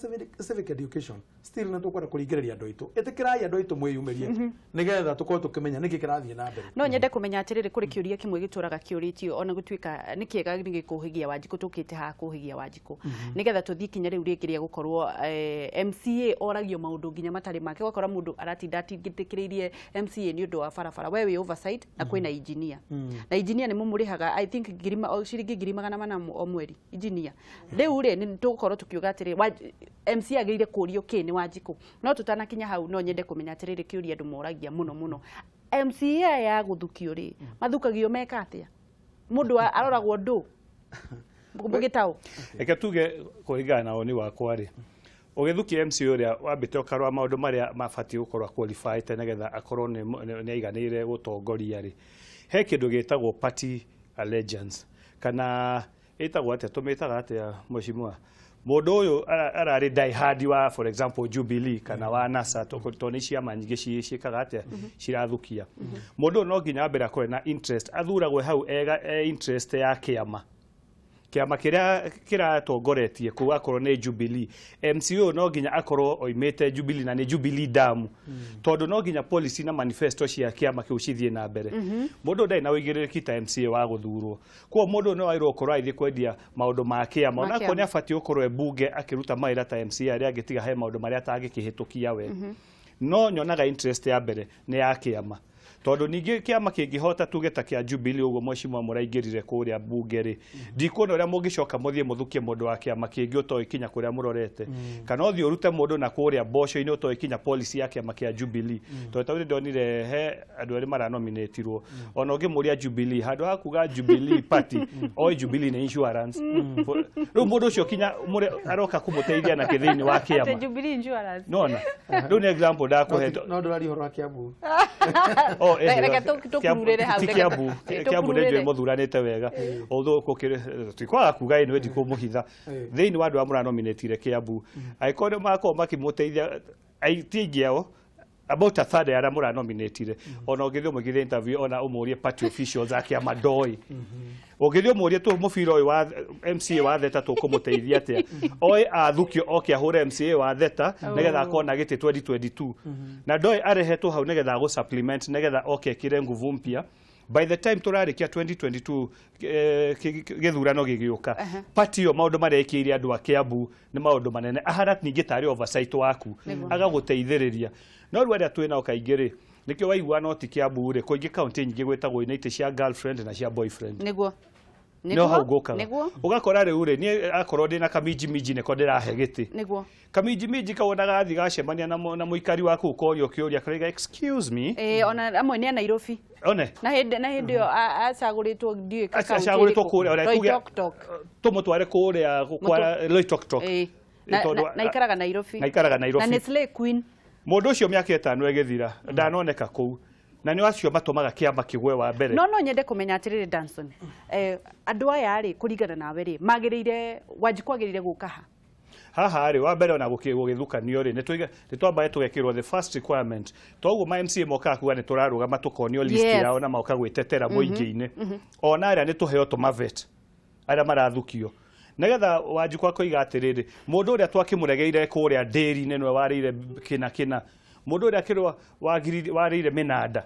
civic education still nĩ tũkwenda kũringĩrĩria andũ aitũ, ĩtĩkĩrai andũ aitũ mwĩyumĩrie nĩgetha tũkorwo tũkĩmenya nĩkĩ kĩrathiĩ na mbere. No nyende kũmenya atĩrĩrĩ, kũrĩ kĩũria kĩmwe gĩtũraga kĩũrĩtio, ona gũtuĩka nĩ kĩega nĩ gĩkũhĩgia Wanjikũ, tũkĩte haha kũhĩgia Wanjikũ nĩgetha tũthiĩ kinya rĩu rĩngĩ rĩa gũkorwo MCA oragio maũndũ nginya matarĩ make, ũgakora mũndũ aratinda atingĩtĩkĩrĩirie MCA nĩ ũndũ wa barabara. We wĩ oversight na kwĩna engineer, na engineer nĩ mũmũrĩhaga, I think, ciringi 400,000 o mweri engineer. Rĩu rĩ, nĩ tũgũkorwo tũkiuga atĩrĩ, MCA agĩrĩire kũrio kĩ nĩ Wanjikũ? No tũtanakinya hau, no nyende kũmenya atĩrĩrĩ, kĩũria andũ moragia mũno mũno, MCA ya gũthukio rĩ, mathukagio meka atĩa? Mũndũ aroragwo ndũ gĩtaũ? Reke tuge, kũringana na woni wakwa rĩ, ũgĩthukia MC ũrĩa wambĩte ũkarora maũndũ marĩa mabatiĩ gũkorwo qualified nĩgetha akorwo nĩ aiganĩire gũtongoria rĩ, he kĩndũ gĩtagwo party allegiance, kana ĩtagwo atĩa, tũmĩtaga atĩa, mheshimiwa? Mũndũ ũyũ ararĩ die hard wa, for example, Jubilee kana wa NASA, tondũ nĩ ciama nyingĩ ciĩkaga atĩa, cirathukia mũndũ ũyũ, no nginya mbere akorwo na interest, athuragwo hau ega e interest ya kĩama, kĩama kĩrĩa kĩratongoretie kũu. Akorwo nĩ Jubilee, MC ũyũ no nginya akorwo oimĩte Jubilee na nĩ Jubilee damu, tondũ no nginya policy na manifesto cia kĩama kĩu cithiĩ na mbere. Mũndũ ũyũ ndarĩ na ũigĩrĩrĩki ta MCA wa gũthurwo, koguo mũndũ ũyũ no agĩrĩirwo gũkorwo agĩthiĩ kwendia maũndũ ma kĩama. Ma Onakorwo kĩama. nĩ abatiĩ gũkorwo e bunge akĩruta mawĩra ta MCA arĩa angĩ, tiga he maũndũ marĩa atangĩkĩhĩtũkia we. No nyonaga interest ya mbere nĩ ya kĩama, tondũ ningĩ kĩama kĩngĩhota, tuge ta kĩa Jubilee ũguo mheshimiwa mũraingĩrire kũrĩa bunge rĩ, ndikuona ũrĩa mũngĩcoka mũthiĩ mũthukie mũndũ wa kĩama kĩngĩ ũtoĩ kinya kũrĩa mũrorete, kana ũthiĩ ũrute mũndũ na kũrĩa mboco-inĩ ũtoĩ kinya policy ya kĩama kĩa Jubilee. Tondũ ta ndonire he andũ erĩ maranominatirwo, ona ũngĩmũria Jubilee, handũ ha kuga Jubilee Party, oĩ Jubilee nĩ insurance. Rĩu mũndũ ũcio kinya aroka kũmũteithia nakĩ thĩinĩ wa Atĩ kĩama? Jubilee Insurance. Nona rĩu nĩ example ndakũhe. No ndũraria ũhoro wa Kiambu. Oh, Reke tũkururĩre hau, ti Kiambu. Kiambu nĩ tũkururĩre. njũĩ mũthuranĩte wega, although gũkĩrĩ tikwaga kuga ĩno ndikũmũhitha, thĩinĩ wa andũ arĩa mũranominatire Kiambu, angĩkorwo nĩ makorwo makĩmũteithia, ti aingĩ ao, about a third ya arĩa mũranominatire. Ona ũngĩthiĩ ũmũigithie interview, ona ũmũrie party officials a kĩama, ndoĩ. Ũngĩthiĩ ũmũrie tu mũbira ũyũ wa MCA wa Theta tũkũmũteithia atĩa, oĩ athukio oke ahũre MCA wa Theta nĩgetha akorwo na gĩtĩ 2022, na ndoĩ arehetwo hau nĩgetha agũ supplement, nĩgetha oke ekĩre nguvu mpya. By the time tũrarĩkia 2022, gĩthurano gĩgĩũka, party ĩyo maũndũ marĩa ĩkĩire andũ a Kiambu nĩ maũndũ manene. Ahana ningĩ tarĩ oversight waku, agagũteithĩrĩria. No rĩu arĩa twĩ nao kaingĩ rĩ, nĩkĩo waigua no ti Kiambu rĩ, kũingĩ kaunti nyingĩ gwĩtagwo ina itĩ cia girlfriend na cia boyfriend. No hau ngũkaga. Ũgakora rĩu rĩ, niĩ akorwo ndĩna kaminji minji nĩko ndĩrahe gĩtĩ, kaminji minji kau ona gathiĩ gacemania na mũikari wa kũu, korio kĩũria karaiga, "Excuse me." Ona amwe nĩ a Nairobi. One. Na hĩndĩ ĩyo acagũrĩtwo ndiũĩ kaunti Acagũrĩtwo ĩrĩkũ. kũrĩa ona tuge Loitoktok. Tũmũtware kũrĩa kwa Loitoktok. Na ikaraga Nairobi. Na ikaraga Nairobi. Na nĩ slay queen. Mũndũ ũcio mĩaka 5 ĩgĩthira ndanoneka kũu, na nĩ acio matũmaga kĩama kĩgwe wa mbere. No nyende kũmenya atĩrĩrĩ, Danson, andũ aya rĩ, kũringana nawe rĩ, magĩrĩire, Wanjikũ agĩrĩire gũka ha? Haha rĩ, wa mbere ona gũgĩthukanio rĩ, nĩ twambaye tũgekĩrwo the first requirement. Toguo ma MCA mokaga kuga nĩ tũrarũgama, tũkonio list yao na moka gwĩtetera mũingĩ-inĩ. Ona arĩa nĩ tũheo tũmavet arĩa marathukio, nĩgetha Wanjikũ akoiga atĩrĩrĩ, mũndũ ũrĩa twakĩmũregeire kũrĩa ndĩri-inĩ nĩwe warĩire kĩna kĩna, mũndũ ũrĩa kĩrwa warĩire mĩnanda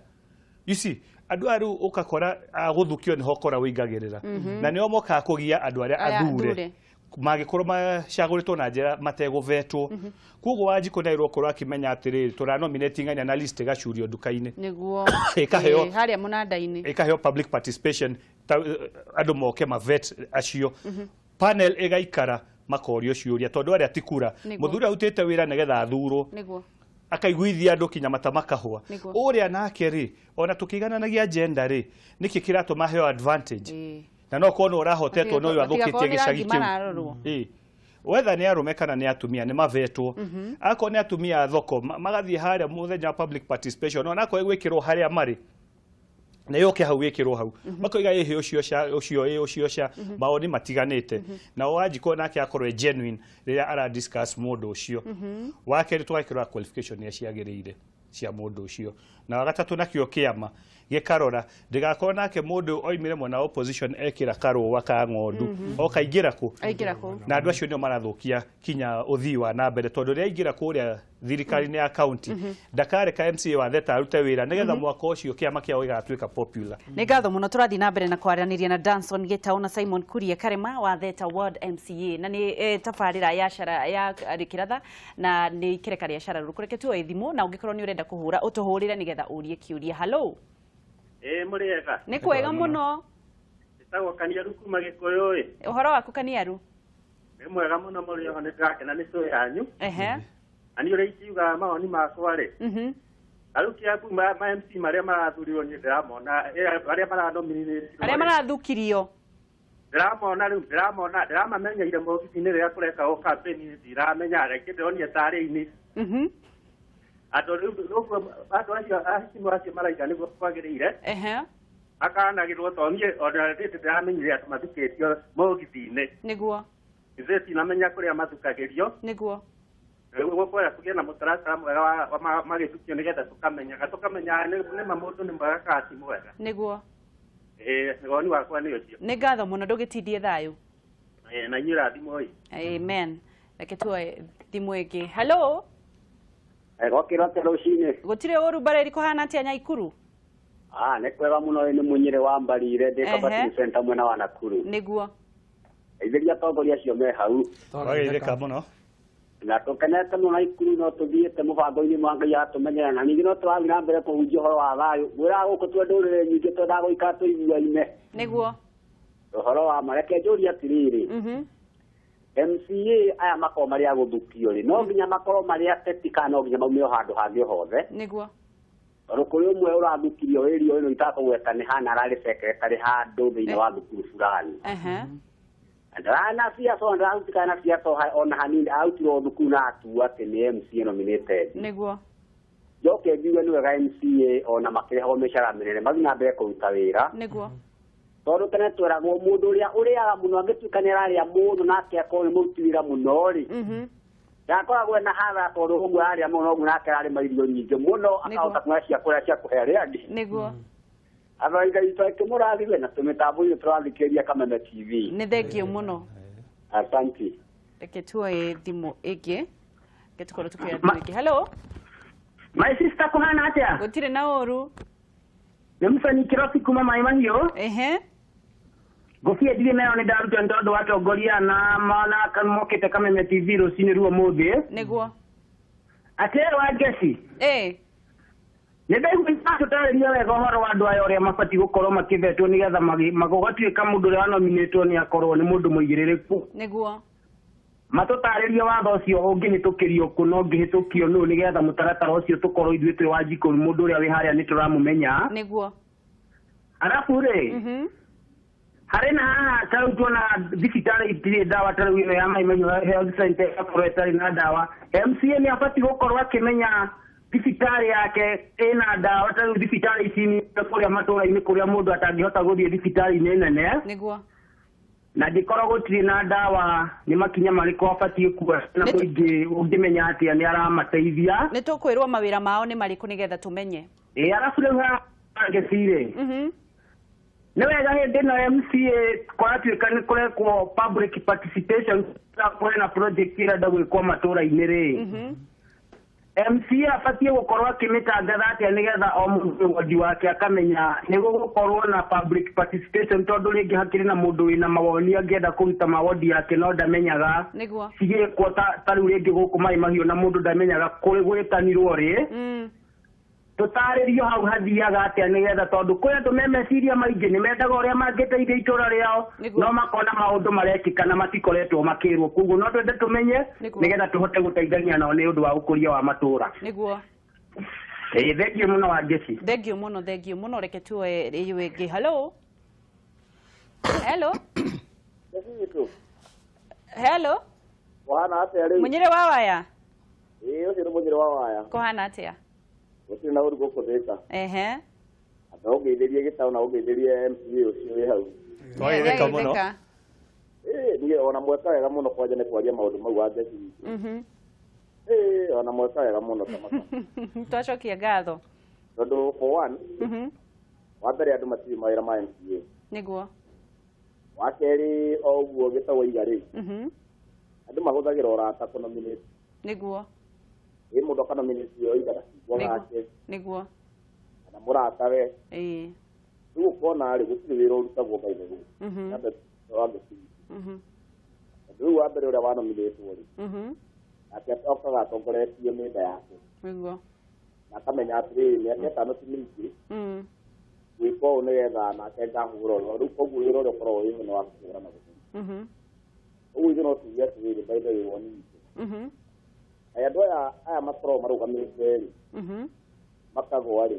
ici. Andũ aya rĩu ũgakora agũthukio nĩho kora ũingagĩrĩra, na nĩo mokaga kũgia andũ arĩa Aya athure athure. Mangĩkorwo macagũrĩtwo na njĩra mategũvetwo. Koguo Wanjikũ nĩ agĩrĩirwo gũkorwo akĩmenya atĩrĩrĩ, tũranominate ng'ania na list ĩgacurio nduka-inĩ. Ĩkaheo. Harĩa mũnanda-inĩ. Ĩkaheo public participation ta, andũ moke mavet acio, panel ĩgaikara, makorio ciũria, tondũ arĩa ti kura. Mũthuri arutĩte wĩra nĩgetha athurwo. Akaiguithia andũ kinya mata makahũa. Nĩguo. Ũrĩa nake rĩ, ona tũkĩigananagia gender rĩ, nĩkĩ kĩratũma aheo advantage? Na no korwo nĩ ũrahotetwo no ũyũ athũkĩtie Matigakorwo nĩ gĩcagi rangi kĩu. mararorwo. Ĩĩ. Wetha nĩ arũme kana nĩ atumia nĩ mavetwo. Akorwo nĩ atumia a thoko, magathiĩ harĩa mũthenya wa public participation, onakorwo ĩgwĩkĩrwo harĩa marĩ, na yũke hau ĩkĩrwo hau, makoiga ĩhĩ ũcio ca ũcio, ĩ ũcio ca mawoni matiganĩte. Na Wanjikũ nake akorwo e genuine rĩrĩa ara discuss mũndũ ũcio. Wa kerĩ, tũgakĩrora qualification iria ciagĩrĩire cia mũndũ ũcio. Na wa gatatũ, nakĩo kĩama gĩkarora ndĩgakorwo nake mũndũ oimire mwena wa opposition, ekĩra karũa ka ng'ondu, okaingĩra kũ. Aingĩra kũ. Na andũ acio nĩo marathũkia kinya ũthii wa na mbere, tondũ rĩrĩa aingĩra kũrĩa thirikari-inĩ ya county, ndakareka MCA wa Theta arute wĩra nĩgetha mwaka ũcio kĩama kĩao gĩgatuĩka popular. Nĩ ngatho mũno. Tũrathiĩ na mbere na kwaranĩria na Danson Gĩtaũ na Simon Kuria Karema wa Theta Ward MCA, na nĩ tabarĩra ya cara ya Kĩratha, na nĩ ikereka rĩa cara rũrũkũ. Reke tuoe thimũ, na ũngĩkorwo nĩ ũrenda kũhũra, ũtũhũrĩre nĩgetha ũrie kĩũria. Hello. Ĩĩ, mũrĩega? Nĩ kwega mũno. Ĩtagwo Kaniaru kuma Gĩkũyũ ĩ. Ũhoro waku, Kaniaru? Nĩ mwega mũno. Mũrĩ oho? Nĩ ndĩrakena nĩ show yanyu. Na niĩ ũrĩa ingiuga mawoni makwa rĩ, tarĩu Kĩambu ma MC marĩa marathurirwo, niĩ ndĩramona arĩa maranominĩtirwo Arĩa rĩ, marathukirio. Ndĩramona rĩu, ndĩramona, ndĩramamenyeire mobici-inĩ rĩrĩa kũrekagwo campaign. Ndiramenya rĩngĩ, ndĩronire tarĩ ini andũ rĩu ũguo, andũ acio acimu acio maraiga nĩguo kwagĩrĩire. Akanagĩrwo, tondũ niĩ ona rĩndĩ ndĩramenyire andũ mathukĩtio mũgithi-inĩ. Ithuĩ tinamenya kũrĩa mathukagĩrio. Rĩu gũkwenda kũgĩe na mũtaratara mwega wa magĩthukio, nĩgetha tũkamenyaga nĩma mũndũ nĩ mwega kana ti mwega. Ĩĩ, woni wakwa nĩ ũcio. Nĩ ngatho mũno, ndũgĩtindie thayũ. Ĩĩ, na inyuĩ rathimoi. Amen. Reke tuoe thimũ ĩngĩ. Hello. Gokĩra atĩa rũcinĩ? Gũtirĩ ũru. Mbarĩri kũhana atĩa Nyaikuru? Ah, nĩ kwega mũno. Nĩ mũnyĩrĩ wa Mbarire, ndĩ Kabatini Center mwena wa Nakuru. Ithĩria atongoria acio me hau. Wageithĩka mũno. Na tũkenete mũno Naikuru, no tũthiĩte mũbango-inĩ wa Ngai atũmenyera, na ningĩ no tũrathiĩ na mbere kũhunjia ũhoro wa thayũ. Ngwĩraga gũkũ twĩ ndũrĩrĩ nyingĩ, twendaga gũikara tũiguaine. Ũhoro wa ma, reke njũrie atĩrĩrĩ, MCA aya makorwo marĩ a gũthukio rĩ, no nginya makorwo marĩ ateti kana no nginya maume o handũ hangĩ o hothe? Tondũ kũrĩ ũmwe ũrathukirio ĩrio ĩno itakũgweta nĩ hana, ararĩ secretary handũ thĩinĩ wa thukuru fulani. Ndarana siasa, ona ndarahutikana na siasa ona hanini. Arutirwo thukuru na atua atĩ nĩ MCA nominated. Njoke ngiuge nĩ wega MCA ona makĩrĩhagwo mĩcara mĩnene mathiĩ na mbere kũruta wĩra, tondũ tene tweragwo mũndũ ũrĩa ũrĩaga mũno, angĩtuĩka nĩ ararĩa mũno nake akorwo nĩ mũruti wĩra mũno rĩ, ndakoragwo ena hathara, tondũ ũguo ararĩa mũno ũguo nake ararĩma irio nyingĩ mũno, akahota kuona cia kũrĩa cia kũhe arĩa angĩ. Athaiga itũ akĩmũrathime na tũmĩtambo-inĩ tũrathikĩrĩria Kameme TV. Nĩ thengio mũno. Asante. Reke tuoe thimũ ĩngĩ. Reke tũkorwo tũkĩoya thimũ ĩngĩ. Hello. My sister, kuhana atia? Gũtirĩ na ũru. Nĩ mũcani Kĩrobi kuma Maĩ Mahiũ. Ngũbia ndirĩ nayo, nĩ ndaruta nĩ tondũ wa atongoria na mana mokĩte Kameme TV rũcinĩ ruo mũthĩ. Atĩrĩ wa Ngeci. Nĩ ndaigua tũtarĩria wega ũhoro wa andũ aya ũrĩa mabatiĩ gũkorwo makĩvetwo nĩgetha gũgatuĩka mũndũ ũrĩa wanominĩtwo nĩ akorwo nĩ mũndũ mũigĩrĩrĩku. Matũtarĩrie watho ũcio ũngĩhĩtũkĩrio kũ na ũngĩhĩtũkio nũ, nĩgetha mũtaratara ũcio tũkorwo ithuĩ twĩ wa njikũ, mũndũ ũrĩa wĩ harĩa nĩ tũramũmenya. Arabu rĩ, harĩ na haha ta rĩu tuona thibitarĩ itirĩ ndawa, ta rĩu ĩno ya Mai Mahiũ Health Center ĩgakorwo ĩtarĩ na ndawa. MCA nĩ abatiĩ gũkorwo akĩmenya thibitarĩ yake ĩna ndawa, ta rĩu thibitarĩ ici nĩ kũrĩa matũra-inĩ kũrĩa mũndũ atangĩhota gũthiĩ thibitarĩ-inĩ nene. Na angĩkorwo gũtirĩ na ndawa, nĩ makinya marĩkũ abatiĩ kuoya na mũingĩ ũngĩmenya atĩa nĩ aramateithia? Nĩ tũkwĩrwo mawĩra mao nĩ marĩkũ nĩgetha tũmenye. Ĩ, arabu rĩu haha Ngeci-rĩ, nĩ wega hĩndĩ ĩno MCA kwaratuĩka nĩ kũrekwo public participation, kũrĩ na project ĩrenda gwĩkwo matũra-inĩ rĩ, MCA abatiĩ gũkorwo akĩmĩtangatha atĩa nĩgetha o mũndũ wodi wake akamenya nĩ gũgũkorwo na public participation, tondũ rĩngĩ hakĩrĩ na mũndũ wĩna mawoni angĩenda kũruta mawodi yake no ndamenyaga cigĩkwo ta rĩu rĩngĩ gũkũ Maĩ Mahiũ, na mũndũ ndamenyaga kũrĩ gwĩtanirwo rĩ. Tũtarĩrio hau hathiaga atĩa nĩgetha tondũ kwĩ andũ me meciria maingĩ nĩ mendaga ũrĩa mangĩteithia itũra rĩao no makona maũndũ marekĩka na matikoretwo makĩrwo koguo no twende tũmenye nĩgetha tũhote gũteithania nao nĩ ũndũ wa ũkũria wa matũra. Nĩguo. Thengiũ mũno Wangeci. Thengiũ mũno, thengiũ mũno. Reke tuoe rĩu ĩngĩ. Hello. Hello. Hello. Kũhana atĩa rĩu? Mũnyĩrĩ wa waya. Ĩĩ ũcio nĩ mũnyĩrĩ wa waya. Kũhana atĩa? Gũtirĩ na ũru gũkũ Thĩka. Ehe. Amba ũngeithĩrie gĩtaũ na ũngeithĩrie MCA ũcio wĩ hau. Twageithĩka mũno. Ĩĩ niĩ ona mweka wega mũno kwanja nĩ kwaria maũndũ mau Wangeci witũ. Ĩĩ ona mweka wega mũno tamaka. Twacokia ngatho. Tondũ for one, wa mbere andũ matiũĩ mawĩra ma MCA. Nĩguo. Wa kerĩ o ũguo gĩtaũ waiga rĩ. Andũ mahũthagĩra ũrata kũnominate. Nĩguo. Ĩ mũndũ akanominate oiga gacungwa gake. Nĩguo. Kana mũratawe. Ĩĩ. Rĩu ũkona rĩ gũtirĩ wĩra ũrutagwo by the way. Wangeci. Rĩu wa mbere ũrĩa wanominĩtwo rĩ. Nake okaga atongoretio nĩ nda yake. Nĩguo. Na akamenya atĩrĩrĩ mĩaka ĩtano ti mĩingĩ. Gwĩka ũũ nĩgetha nake ngahũra ũrĩa. Rĩu koguo wĩra ũrĩa ũkoragwo wĩ nĩ wa kũhũra na gũtheri. Ũguo ithuĩ no tuge atĩrĩrĩ by the way woni witũ. Aya andũ aya makoragwo marũgamĩte rĩ. Makagũa rĩ.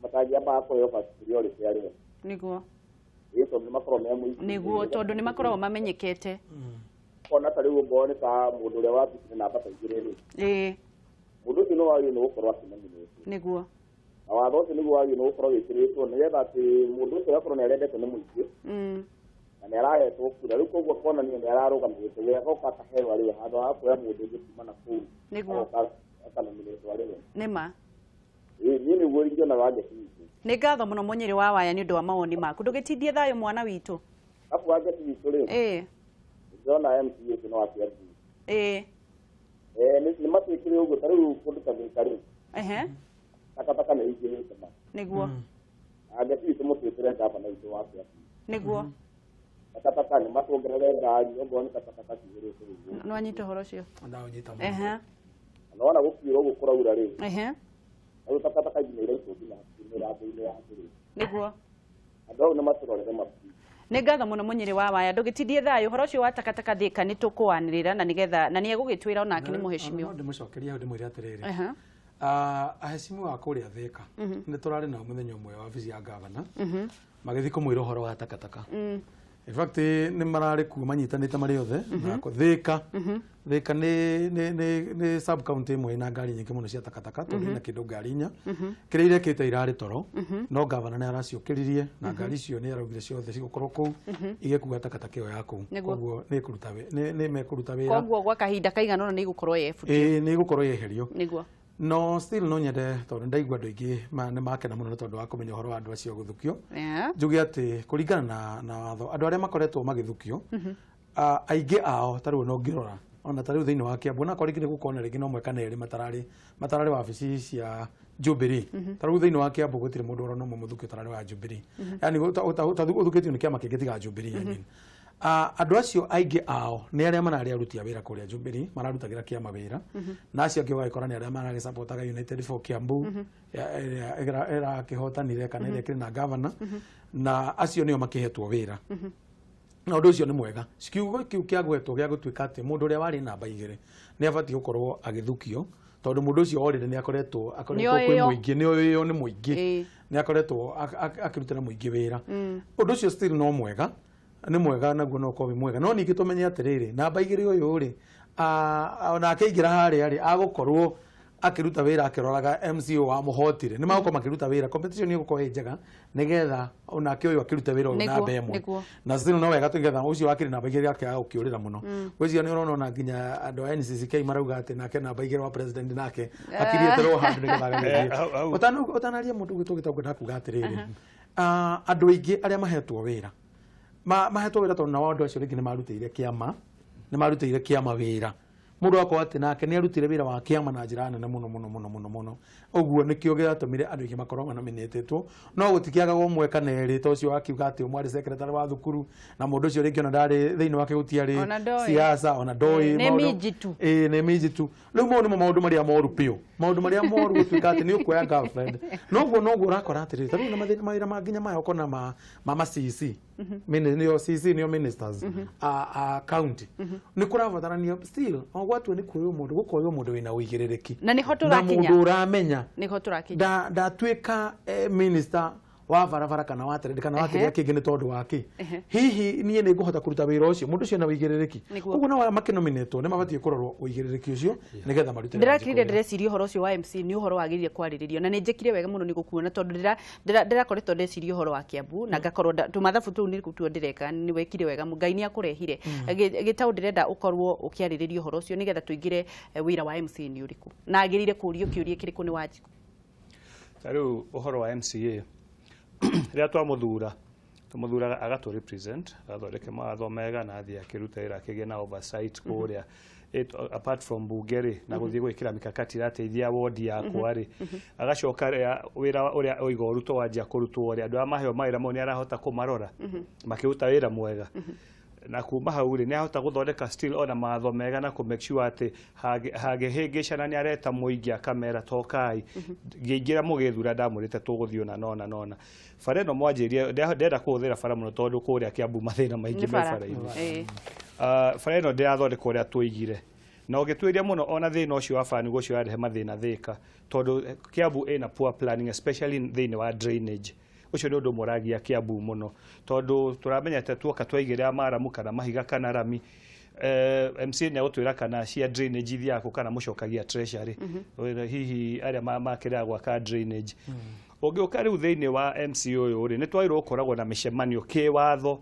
Matangĩambaga kũheo first priority arĩo. Nĩguo. Ĩĩ tondũ nĩ makoragwo me mũingĩ. Nĩguo tondũ nĩ makoragwo mamenyekete. Ona ta rĩu ũngorwo nĩ ta mũndũ ũrĩa wambĩtie namba ta igĩrĩ rĩ. Ĩĩ. Mũndũ ũcio nĩ wagĩrĩirwo nĩ gũkorwo akĩnominĩtwo. Nĩguo. Na watho ũcio nĩguo wagĩrĩirwo nĩ gũkorwo wĩkĩrĩtwo nĩgetha atĩ mũndũ ũcio akorwo nĩ arendetwo nĩ mũingĩ. Na nĩ arahetwo kura rĩu koguo kuonania nĩ ararũgamĩrĩtwo wĩra agoka akaheo arĩwe handũ ha kuoya mũndũ ũngĩ kuma na kũu. Nĩguo. Akanominĩtwo arĩwe. Nĩma. Ĩĩ niĩ nĩguo ingĩona Wangeci witũ. Nĩ ngatho mũno Mũnyĩrĩ wa waya nĩ ũndũ wa mawoni maku. Ndũgĩtindie thayũ mwana witũ. Arabu Wangeci witũ rĩ. Ĩĩ. Ndĩrona MCA ũcio no wa Kĩambu. Ĩĩ. Nĩ matwĩkĩre ũguo ta rĩu kũndũ ta Thĩka rĩ. Ehe. Takataka nĩ ingĩhĩte ma. Nĩguo. Wangeci witũ mũtwĩkĩre gavana witũ wa Kĩambu. Nĩguo. Takataka nĩ matuongerere ngari okorwo nĩ takataka cihũrĩte ũguo. Nĩ wanyita ũhoro ũcio? Ndaũnyita mũno. Ehe. Na wona gũkiura ũguo kũraura rĩ. Ehe. Rĩu takataka nginya iraitwo nginya mĩrango-inĩ ya andũ rĩ. Nĩguo. Andũ au nĩ matũrorere mabu. Nĩ ngatho mũno Mũnyĩrĩ wa waya. Ndũgĩtindie thayũ ũhoro ũcio wa takataka Thĩka nĩ tũkũanĩrĩra na nĩgetha na nĩ egũgĩtwĩra onake nĩ mũheshimiwa. No ndĩmũcokerie hau ndĩmwĩre atĩrĩrĩ. Aheshimiwa a kũrĩa Thĩka nĩ tũrarĩ nao mũthenya ũmwe wabici ya gavana magĩthiĩ kũmwĩra ũhoro wa takataka. In fact nĩ mararĩ kuo manyitanĩte marĩ othe na Thĩka. Thĩka nĩ sub county ĩmwe ĩna ngari nyingĩ mũno cia takataka tondũ ĩna kĩndũ ngari inya. Kĩrĩa irekĩte irarĩ toro no gavana nĩ araciũkĩririe na ngari icio nĩ araugire ciothe cigũkorwo kũu igĩkua takataka ĩyo ya kũu. Koguo nĩ mekũruta wĩra. Koguo gwa kahinda kaigana ũna nĩ igũkorwo yeburio. Ĩĩ nĩ igũkorwo yeherio. Nĩguo. No still no nyende tondũ ndaigua andũ aingĩ nĩ makena mũno nĩ tondũ wa kũmenya ũhoro wa andũ acio gũthukio. Njuge atĩ kũringana na watho andũ arĩa makoretwo magĩthukio aingĩ ao ta rĩu no ngĩrora ona ta rĩu thĩinĩ wa Kĩambu na korwo rĩngĩ nĩ gũkorwo na rĩngĩ no ũmwe kana erĩ matararĩ wabici cia Jubilee. Ta rĩu thĩinĩ wa Kĩambu gũtirĩ mũndũ ũrona ũmwe mũthukio ũtararĩ wa Jubilee. Yaani ũthukĩtio nĩ kĩama kĩngĩ tiga Jubilee, I mean. Andũ acio aingĩ ao nĩ arĩa mararĩ aruti a wĩra kũrĩa Jubilee mararutagĩra kĩama wĩra na acio angĩ ũgagĩkora nĩ arĩa maragĩcapotaga United for Kiambu ĩrĩa ĩrakĩhotanire kana ĩrĩa ĩkĩrĩ na gavana na acio nĩo makĩhetwo wĩra na ũndũ ũcio nĩ mwega. Kiugo kĩu kĩa gwetwo gĩa gũtuĩka atĩ mũndũ ũrĩa warĩ namba igĩrĩ nĩ abatiĩ gũkorwo agĩthukio tondũ mũndũ ũcio already nĩ akoretwo kwĩ mũingĩ nĩ oĩyo nĩ mũingĩ nĩ akoretwo akĩrutĩra mũingĩ wĩra. Ũndũ ũcio still no mwega nĩ mwega naguo no ũkorwo wĩ mwega no ningĩ tũmenye atĩrĩrĩ namba igĩrĩ ũyũ rĩ ona akĩingĩra harĩa rĩ agũkorwo akĩruta wĩra akĩroraga MCO wa mũhotire nĩ magũkorwo makĩruta wĩra competition ĩgũkorwo ĩ njega nĩgetha onake ũyũ akĩrute wĩra ũyũ namba ĩmwe na still no wega tũgetha ũcio wakĩrĩ namba igĩrĩ akĩaga gũkĩũrĩra mũno. Gwĩciria nĩ ũrona ona nginya andũ a NCCK marauga atĩ nake namba igĩrĩ wa president nake akiriĩte handũ nĩgetha agagĩthiĩ. Ũtanaria mũndũ gwĩtwo gĩtongo ndakuga atĩrĩrĩ andũ aingĩ arĩa mahetwo wĩra mahetwo wĩra tondũ nao andũ acio rĩngĩ nĩ marutĩire kĩama wĩra Mũndũ akorwo atĩ nake nĩ arutire wĩra wa kĩama na njĩra nene mũno mũno mũno mũno mũno. Ũguo nĩkĩo gĩatũmire andũ aingĩ makorwo manominĩtĩtwo, no gũtikĩagaga ũmwe kana erĩ ta ũcio wakiuga atĩ ũmwe arĩ secretary wa thukuru na mũndũ ũcio rĩngĩ ona ndarĩ thĩinĩ wake gũtiarĩ Ona ndoĩ. siasa, ona ndoĩ Nĩ maũndũ- minji tu. Ĩĩ, nĩ minji tu. Rĩu mau nĩmo maũndũ marĩa moru biũ, maũndũ marĩa moru gũtuĩka atĩ nĩ ũkuoya girlfriend. Noguo noguo ũrakora atĩrĩrĩ, ta rĩu na mathĩna mawĩra ma nginya maya ũkona ma CC, nĩo CC, nĩo ministers a county, nĩ kũrabatarania still o gwatua nĩ kuoywo mũndũ, gũkoywo mũndũ wĩna ũigĩrĩrĩki Na nĩho na tũrakinya. mũndũ ũramenya Nĩho tũrakinya. Ndatuĩka minister wa barabara kana wa trade kana wa kĩrĩa kĩngĩ nĩ tondũ wa kĩ, hihi niĩ nĩ ngũhota kũruta wĩra ũcio, mũndũ ũcio na ũigĩrĩrĩki. Koguo nao aya makĩnominĩtwo nĩ mabatiĩ kũrorwo ũigĩrĩrĩki ũcio nĩgetha marute wĩra. Ndĩrakirire ndĩreciria ũhoro ũcio wa MC nĩ ũhoro wagĩrĩire kwarĩrĩrio, na nĩ njĩkire wega mũno nĩ gũkuona, tondũ ndĩrakoretwo ndeciria ũhoro wa Kiambu na ngakorwo tũmathabu tũu nĩ tuo ndĩreka. Nĩ wekire wega, Ngai nĩ akũrehire gĩtaũ. Ndĩrenda ũkorwo ũkĩarĩrĩria ũhoro ũcio nĩgetha tũingĩre wĩra wa MC nĩ ũrĩkũ na agĩrĩire kũũrio kĩũria kĩrĩkũ nĩ Wanjikũ. Ta rĩu ũhoro wa MCA, rĩrĩa twamũthura, tũmũthuraga agatũ represent, agathondeke mawatho mega na athiĩ akĩruta wĩra, akĩgĩe na oversight kũrĩa. Apart from bunge rĩ, na gũthiĩ gwĩkĩra mikakati ĩrateithia wodi yakwa rĩ, agacoka rĩa wĩra ũrĩa oiga ũrutwo wanjia kũrutwo rĩ, andũ arĩa maheo mawĩra mau nĩ arahota kũmarora makĩruta wĩra mwega, na kuma hau rĩ, nĩ ahota gũthondeka still ona mawatho mega na kũ make sure atĩ hangĩhĩngĩcana nĩ areta mũingĩ akamera, tokai ngĩingĩra mũgĩthura ndamwĩrĩte tũgũthiĩ ũna nona nona. Bara ĩno mwanjĩrie, ndĩrenda kũhũthĩra bara mũno tondũ kũrĩa Kiambu mathĩna maingĩ Nĩ me bara. bara-inĩ. Bara ĩno ndĩrathondekwo ũrĩa tũigire na ũngĩtuĩria mũno, ona thĩna ũcio wa bara nĩguo ũcio ũrarehe mathĩna Thĩka, tondũ Kiambu ĩna poor planning, especially thĩinĩ wa drainage. Ũcio nĩ ũndũ ũmwe ũragia Kiambu mũno, tondũ tũramenyete tuoka twaigĩrĩra maramu kana mahiga kana rami, MCA nĩ agũtwĩra kana cia drainage ithiaga kũ kana mũcokagia treasury. Hihi arĩa makĩrega gwaka drainage. Ũngĩũka rĩu thĩinĩ wa MC ũyũ rĩ, nĩ twagĩrĩirwo gũkoragwo na mĩcemanio kĩwatho,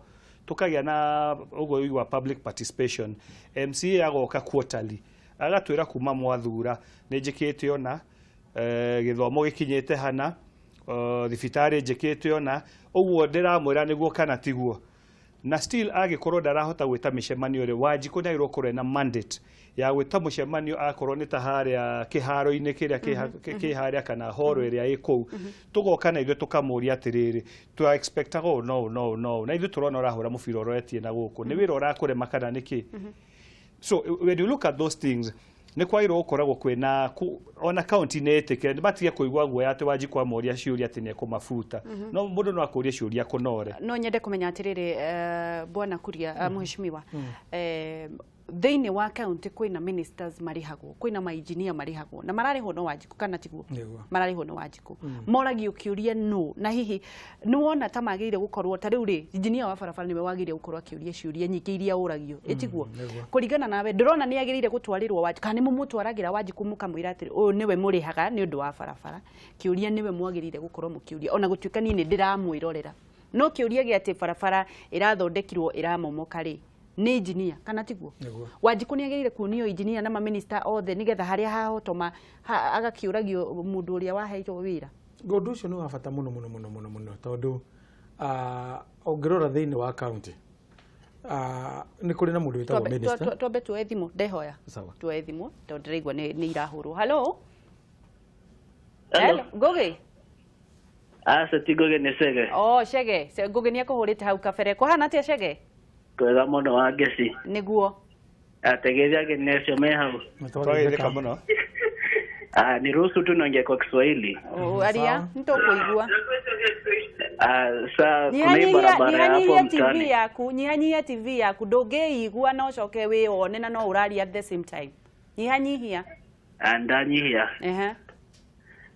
tũkagĩa na ũguo ũigua public participation. MCA agoka quarterly agatwĩra kuma mwathura nĩ njĩkĩte ona gĩthomo gĩkinyĩte hana, thibitarĩ njĩkĩte ona ũguo ndĩramwĩra nĩguo kana tiguo. Na still angĩkorwo ndarahota gwĩta mĩcemanio rĩ, Wanjikũ nĩ agĩrĩirwo gũkorwo ena mandate ya gwĩta mũcemanio, akorwo nĩ ta harĩa kĩharo-inĩ kĩrĩa kĩ harĩa kana horo ĩrĩa ĩ kũu, tũgoka na ithuĩ tũkamũria atĩrĩrĩ, twa expectaga ũũ no ũũ no ũũ no ũũ, na ithuĩ tũrona ũrahũra mũbira ũroretie na gũkũ, nĩ wĩra ũrakũrema kana nĩkĩ? So when you look at those things, nĩ kwagĩrĩirwo gũkoragwo kwĩna ona county nĩ ĩtĩkĩre matige kũigua guoya atĩ Wanjikũ amoria ciũria atĩ nĩ ekũmabuta. No mũndũ no akũrie ciũria kũnore. No nyende kũmenya atĩrĩrĩ, bwana Kuria, mheshimiwa, thĩinĩ wa county kwĩna ministers marĩhagwo, kwĩna mainjinia marĩhagwo, na mararĩhwo no Wanjikũ, kana tiguo? Nĩguo. Mararĩhwo no Wanjikũ. Moragio kĩũria no na hihi nĩ wona ta magĩrĩire gũkorwo ta rĩu rĩ, injinia wa barabara nĩwe wagĩrĩire gũkorwo akĩũria ciũria nyingĩ iria ũragio, ĩtiguo? Nĩguo. Kũringana nawe, ndĩrona nĩ agĩrĩire gũtwarĩrwo Wanjikũ, kana nĩ mũmũtwaragĩra Wanjikũ mũkamwĩra atĩrĩ, ũyũ nĩwe mũrĩhaga nĩ ũndũ wa barabara, kĩũria nĩwe mwagĩrĩire gũkorwo mũkĩũria, ona gũtuĩka niĩ nĩ ndĩramwĩrorera, no kĩũria gĩa atĩ barabara ĩrathondekirwo ĩramomoka rĩ, nĩ injinia, kana tiguo? Nĩguo. Wanjikũ nĩ agĩrĩire kuonio injinia na maminista othe nĩgetha harĩa hahotoma agakĩũragio mũndũ ũrĩa waheirwo wĩra. Ũndũ ũcio nĩ wa bata mũno mũno mũno mũno mũno, tondũ ũngĩrora thĩinĩ wa county, nĩ kũrĩ na mũndũ wĩtagwo minister. Twambe tuoe thimũ, ndehoya. Sawa. Tuoe thimũ tondũ ndĩraigua nĩ irahũrwo. Hello? Hello. Ngugi? Aca, ti Ngugi, nĩ Chege. Oh, Chege. Ngugi nĩ akũhũrĩte hau kabere. Kũhana atĩa, Chege? Kwega mũno, wa ngeci. Nĩguo. Ategeria ageni acio me hau. Twageithĩka mũno. Ah, niruhusu tu niongee kwa Kiswahili. Oh, aria, nĩtũkũigua. Ah, sa kuna hii Nyihanyihia barabara ya hapo nyihanyihia TV mtaani. yaku, nyihanyihia TV yaku, ndũngĩigua na ũcoke wĩone na no ũraria at the same time. Nyihanyihia. Ah, ndanyihia.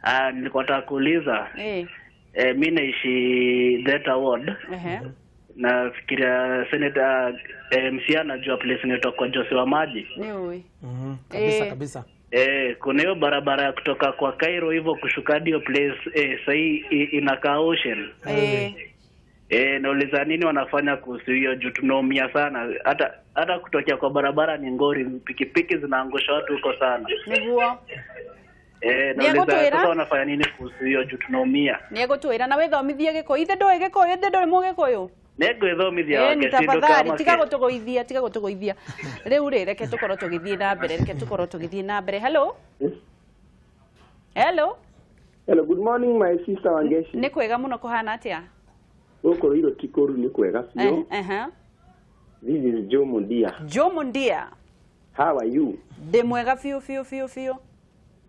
Ah, nilikuwa nataka kuuliza, mi naishi Theta Ward. Nafikiria senator, MCA anajua place inaitwa kwa Jose wa Maji. Nĩ ũĩ. Kabisa. Eh. Kabisa. Kuna hiyo barabara ya kutoka kwa Cairo hivyo kushuka hadi hiyo place, sahii inakaa ocean. Nauliza nini wanafanya kuhusu hiyo, juu tunaumia sana, hata kutokea kwa barabara ni ngori, pikipiki zinaangusha watu huko sana. Nĩ Nauliza egũtwĩra? sasa wanafanya nini kuhusu hiyo, juu tunaumia. Nĩ egũtwĩra na wĩthomithie Gĩkũyũ. Ithe ndũĩ Gĩkũyũ? Ithe ndũrĩ Mũgĩkũyũ? Nĩngwĩthomithia Ĩni Wangeci tafadhali tiga ndũkamake. gũtũgũithia, tiga gũtũgũithia. Rĩu rĩ, reke tũkorwo tũgĩthiĩ na mbere, reke tũkorwo tũgĩthiĩ na mbere. Hello. Hello. Hello, good morning my sister Wangeshi. Nĩ kwega mũno, kũhana atĩa? Gũkũ Ruiru ti kũru, nĩ kwega biũ. This is Joe Mundia. Joe Mundia. How are you? Ndĩ mwega biũ biũ biũ biũ.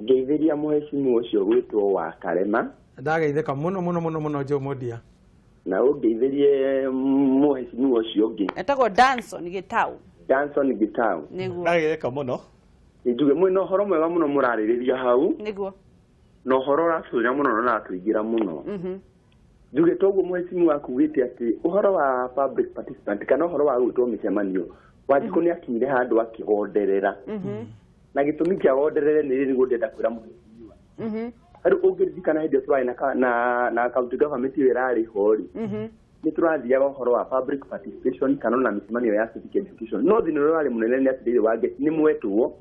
Ngeithĩria mũhecimu ũcio gwĩtwo wa Karema. Ndageithĩka mũno mũno mũno mũno, Joe Mundia. Na ũngeithĩrie mũhecimu ũcio ũngĩ. Etagwo Danson Gĩtau. Danson Gitau. Nĩguo. Ndageithĩka mũno. Njuge mwĩna ũhoro mwega mũno mũrarĩrĩria hau. Nĩguo. Na ũhoro ũratũria mũno na ũratũingĩra mũno. Njuge toguo mũhecimu wakugĩte atĩ ũhoro wa public participant kana ũhoro wa gwĩtwo mĩcemanio, Wanjikũ nĩ akinyire handũ akĩgonderera. Na gĩtũmi kĩa gonderere nĩ rĩrĩ, nĩguo ndĩrenda kwĩra mũhecimiwa. Rĩu ũngĩririkana hĩndĩ ĩyo tũrarĩ na county government ĩyo ĩrarĩ ho rĩ, nĩ tũrathiaga ũhoro wa public participation kana ona mĩcemanio ya civic education, no thĩna ũrĩa warĩ mũnene nĩ atĩrĩrĩ, Wangeci, nĩ mwetwo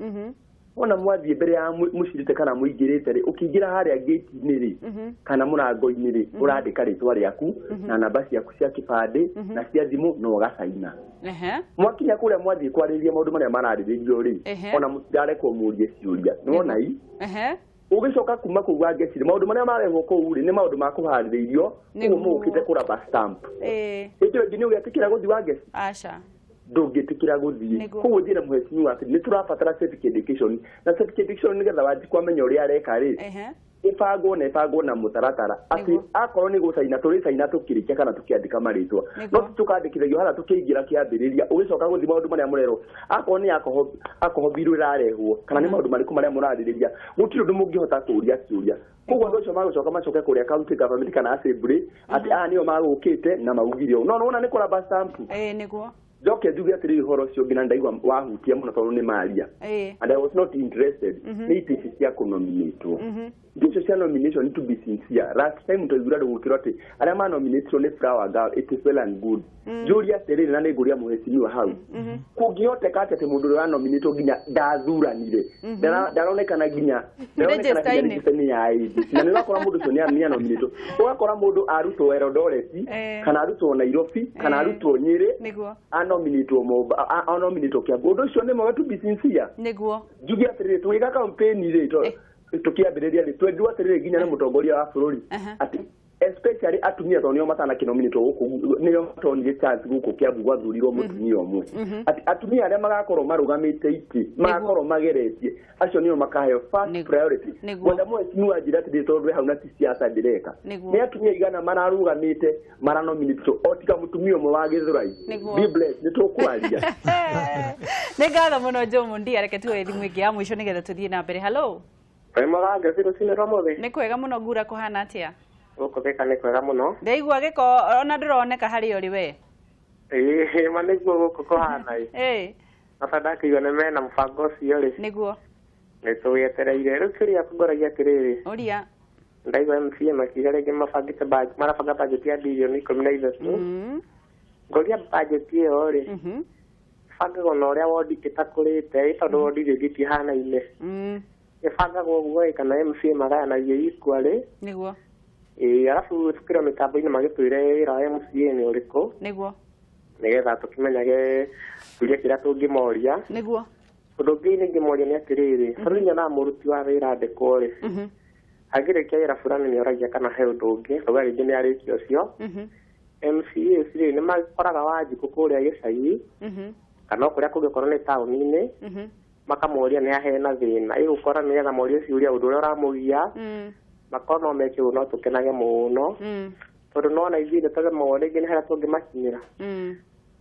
wona mwathiĩ mbere ya mũcirĩte kana mũingĩrĩte rĩ, ũkĩingĩra harĩa gate-inĩ rĩ kana mũrango-inĩ rĩ, ũrandĩka rĩtwa rĩaku na namba ciaku cia kĩbandĩ na cia thimũ na ũgacaina. Mwakinya kũrĩa mwathiĩ kwarĩrĩria maũndũ marĩa mararĩrĩrio rĩ, ona mũtirarekwo mũrie ciũria, nĩwona i ũgĩcoka kuma kũu, Wangeci, maũndũ marĩa marehwo kũu rĩ, nĩ maũndũ ma kũharĩrĩirio, ũguo mũgũkĩte kũraba stamp. Hĩndĩ ĩyo ĩngĩ nĩ ũgetĩkĩra gũthiĩ, Wangeci? Aca. Ndũngĩtĩkĩra gũthiĩ. Nĩguo. Koguo njĩre mũhecimiwa atĩ nĩ tũrabatara civic education, na civic education nĩgetha Wanjikũ amenye ũrĩa areka rĩ, ĩbangwo na ĩbangwo na mũtaratara atĩ akorwo nĩ gũcaina tũrĩcaina tũkĩrĩkia kana tũkĩandĩka marĩtwa, no ti tũkandĩkithagio harĩa tũkĩingĩra kĩambĩrĩria, ũgĩcoka gũthiĩ maũndũ marĩa mũrerwo, akorwo nĩ alcohol bill ĩrarehwo kana nĩ maũndũ marĩkũ marĩa mũrarĩrĩria, gũtirĩ ũndũ mũngĩhota kũũria kĩũria. Koguo andũ acio magũcoka macoke kũrĩa county government kana assembly atĩ aya nĩo magũkĩte na maugire ũũ, no nĩwona nĩ kũraba stamp. Ĩĩ, nĩguo. Njoke njuge atĩrĩrĩ, ũhoro ũcio ũngĩ na ndaigua wahutia mũno tondũ nĩ maria and I was not interested, nĩ itĩ ici cia kũnominatwo. Itĩ icio cia nomination, to be sincere, last time twaiguire andũ gũkĩrwo atĩ arĩa manominatwo nĩ Flower Girl, it is well and good. Njũria atĩrĩrĩ, na nĩ ngũria mũhecimiwa hau, kũngĩhoteka atĩ mũndũ ũrĩa wanominatwo nginya ndathuranire, ndaronekana nginya ndaronekana nginya Register-inĩ. register-inĩ ya IEBC, na nĩ ũrakora mũndũ ũcio nĩ anominatwo, ũgakora mũndũ arutwo Eldoret kana arutwo Nairobi kana arutwo Nyĩrĩ, anominatwo anominatwo Kiambu. Ũndũ ũcio nĩ mwega, to be sincere? Nĩguo. Njuge atĩrĩrĩ, tũgĩka campaign rĩ, tũkĩambĩrĩria rĩ, twendirwo atĩrĩrĩ nginya nĩ mũtongoria wa bũrũri atĩ especially atumia, tondũ nĩo matanakĩnominatwo gũkũ, nĩo matonire chance gũkũ Kiambu gwathurirwo mũtumia ũmwe, atĩ atumia arĩa magakorwo marũgamĩte itĩ, magakorwo mageretie, acio nĩo makaheo first priority. Ngwenda mũhecimiwa njĩra atĩrĩrĩ, tondũ ndĩ hau na ti siasa ndĩreka, nĩ atumia igana mararũgamĩte maranominatwo o tiga mũtumia ũmwe wa Gĩthũrai? Be blessed, nĩ tũkwaria. Nĩ ngatho mũno, Joe Mundia. Reke tuoye thimũ ĩngĩ ya mũico nĩgetha tũthiĩ na mbere. Hello. Wĩ mwega Ngeci, rũcinĩ rwa mũthĩ. Nĩ kwega mũno. Ngura kũhana atĩa? Gũkũ Thĩka nĩ kwega mũno. Ndaigua gĩko ona ndũroneka harĩa ũrĩ we. Ĩĩ, ma nĩguo gũkũ kũhana ĩ. Bata ndakĩigua nĩ mena mũbango ũcio rĩ. Nĩ tũgĩetereire. Rĩu kĩũria kũngoragia atĩrĩrĩ. Ũria. Ndaigua MCA makiuga rĩngĩ mabangĩte marabanga bajeti ya birioni 13. Ngoria bajeti ĩyo rĩ, ĩbangagwo na ũrĩa wondi ĩtakũrĩte ĩ, tondũ wondi rĩngĩ itihanaine. Ĩbangagwo ũguo ĩ, kana MCA magayanagia equally? Ĩĩ, arabu tukĩrwo mĩtambo-inĩ magĩtwĩre wĩra wa MCA nĩ ũrĩkũ, nĩgetha tũkĩmenyage kĩũria kĩrĩa tũngĩmoria. Ũndũ ũngĩ ningĩmoria nĩ atĩrĩrĩ, tondũ nyonaga mũruti wa wĩra andĩkwo rĩ, angĩrĩkia wĩra fulani nĩ oragia kana he ũndũ ũngĩ, kauga rĩngĩ nĩ arĩkia ũcio. MCAs rĩ, nĩ makoraga Wanjikũ kũrĩa gĩcagi kana o kũrĩa kũngĩkorwo nĩ taũni-inĩ, makamoria nĩ ahena thĩna ĩgũkora, nĩgetha morie ciũria ũndũ ũrĩa ũramũgia, makorwo no meke ũguo no tũkenage mũno, tondũ nona ithuĩ nĩ tũremagwo rĩngĩ nĩ harĩa tũngĩmakinyĩra,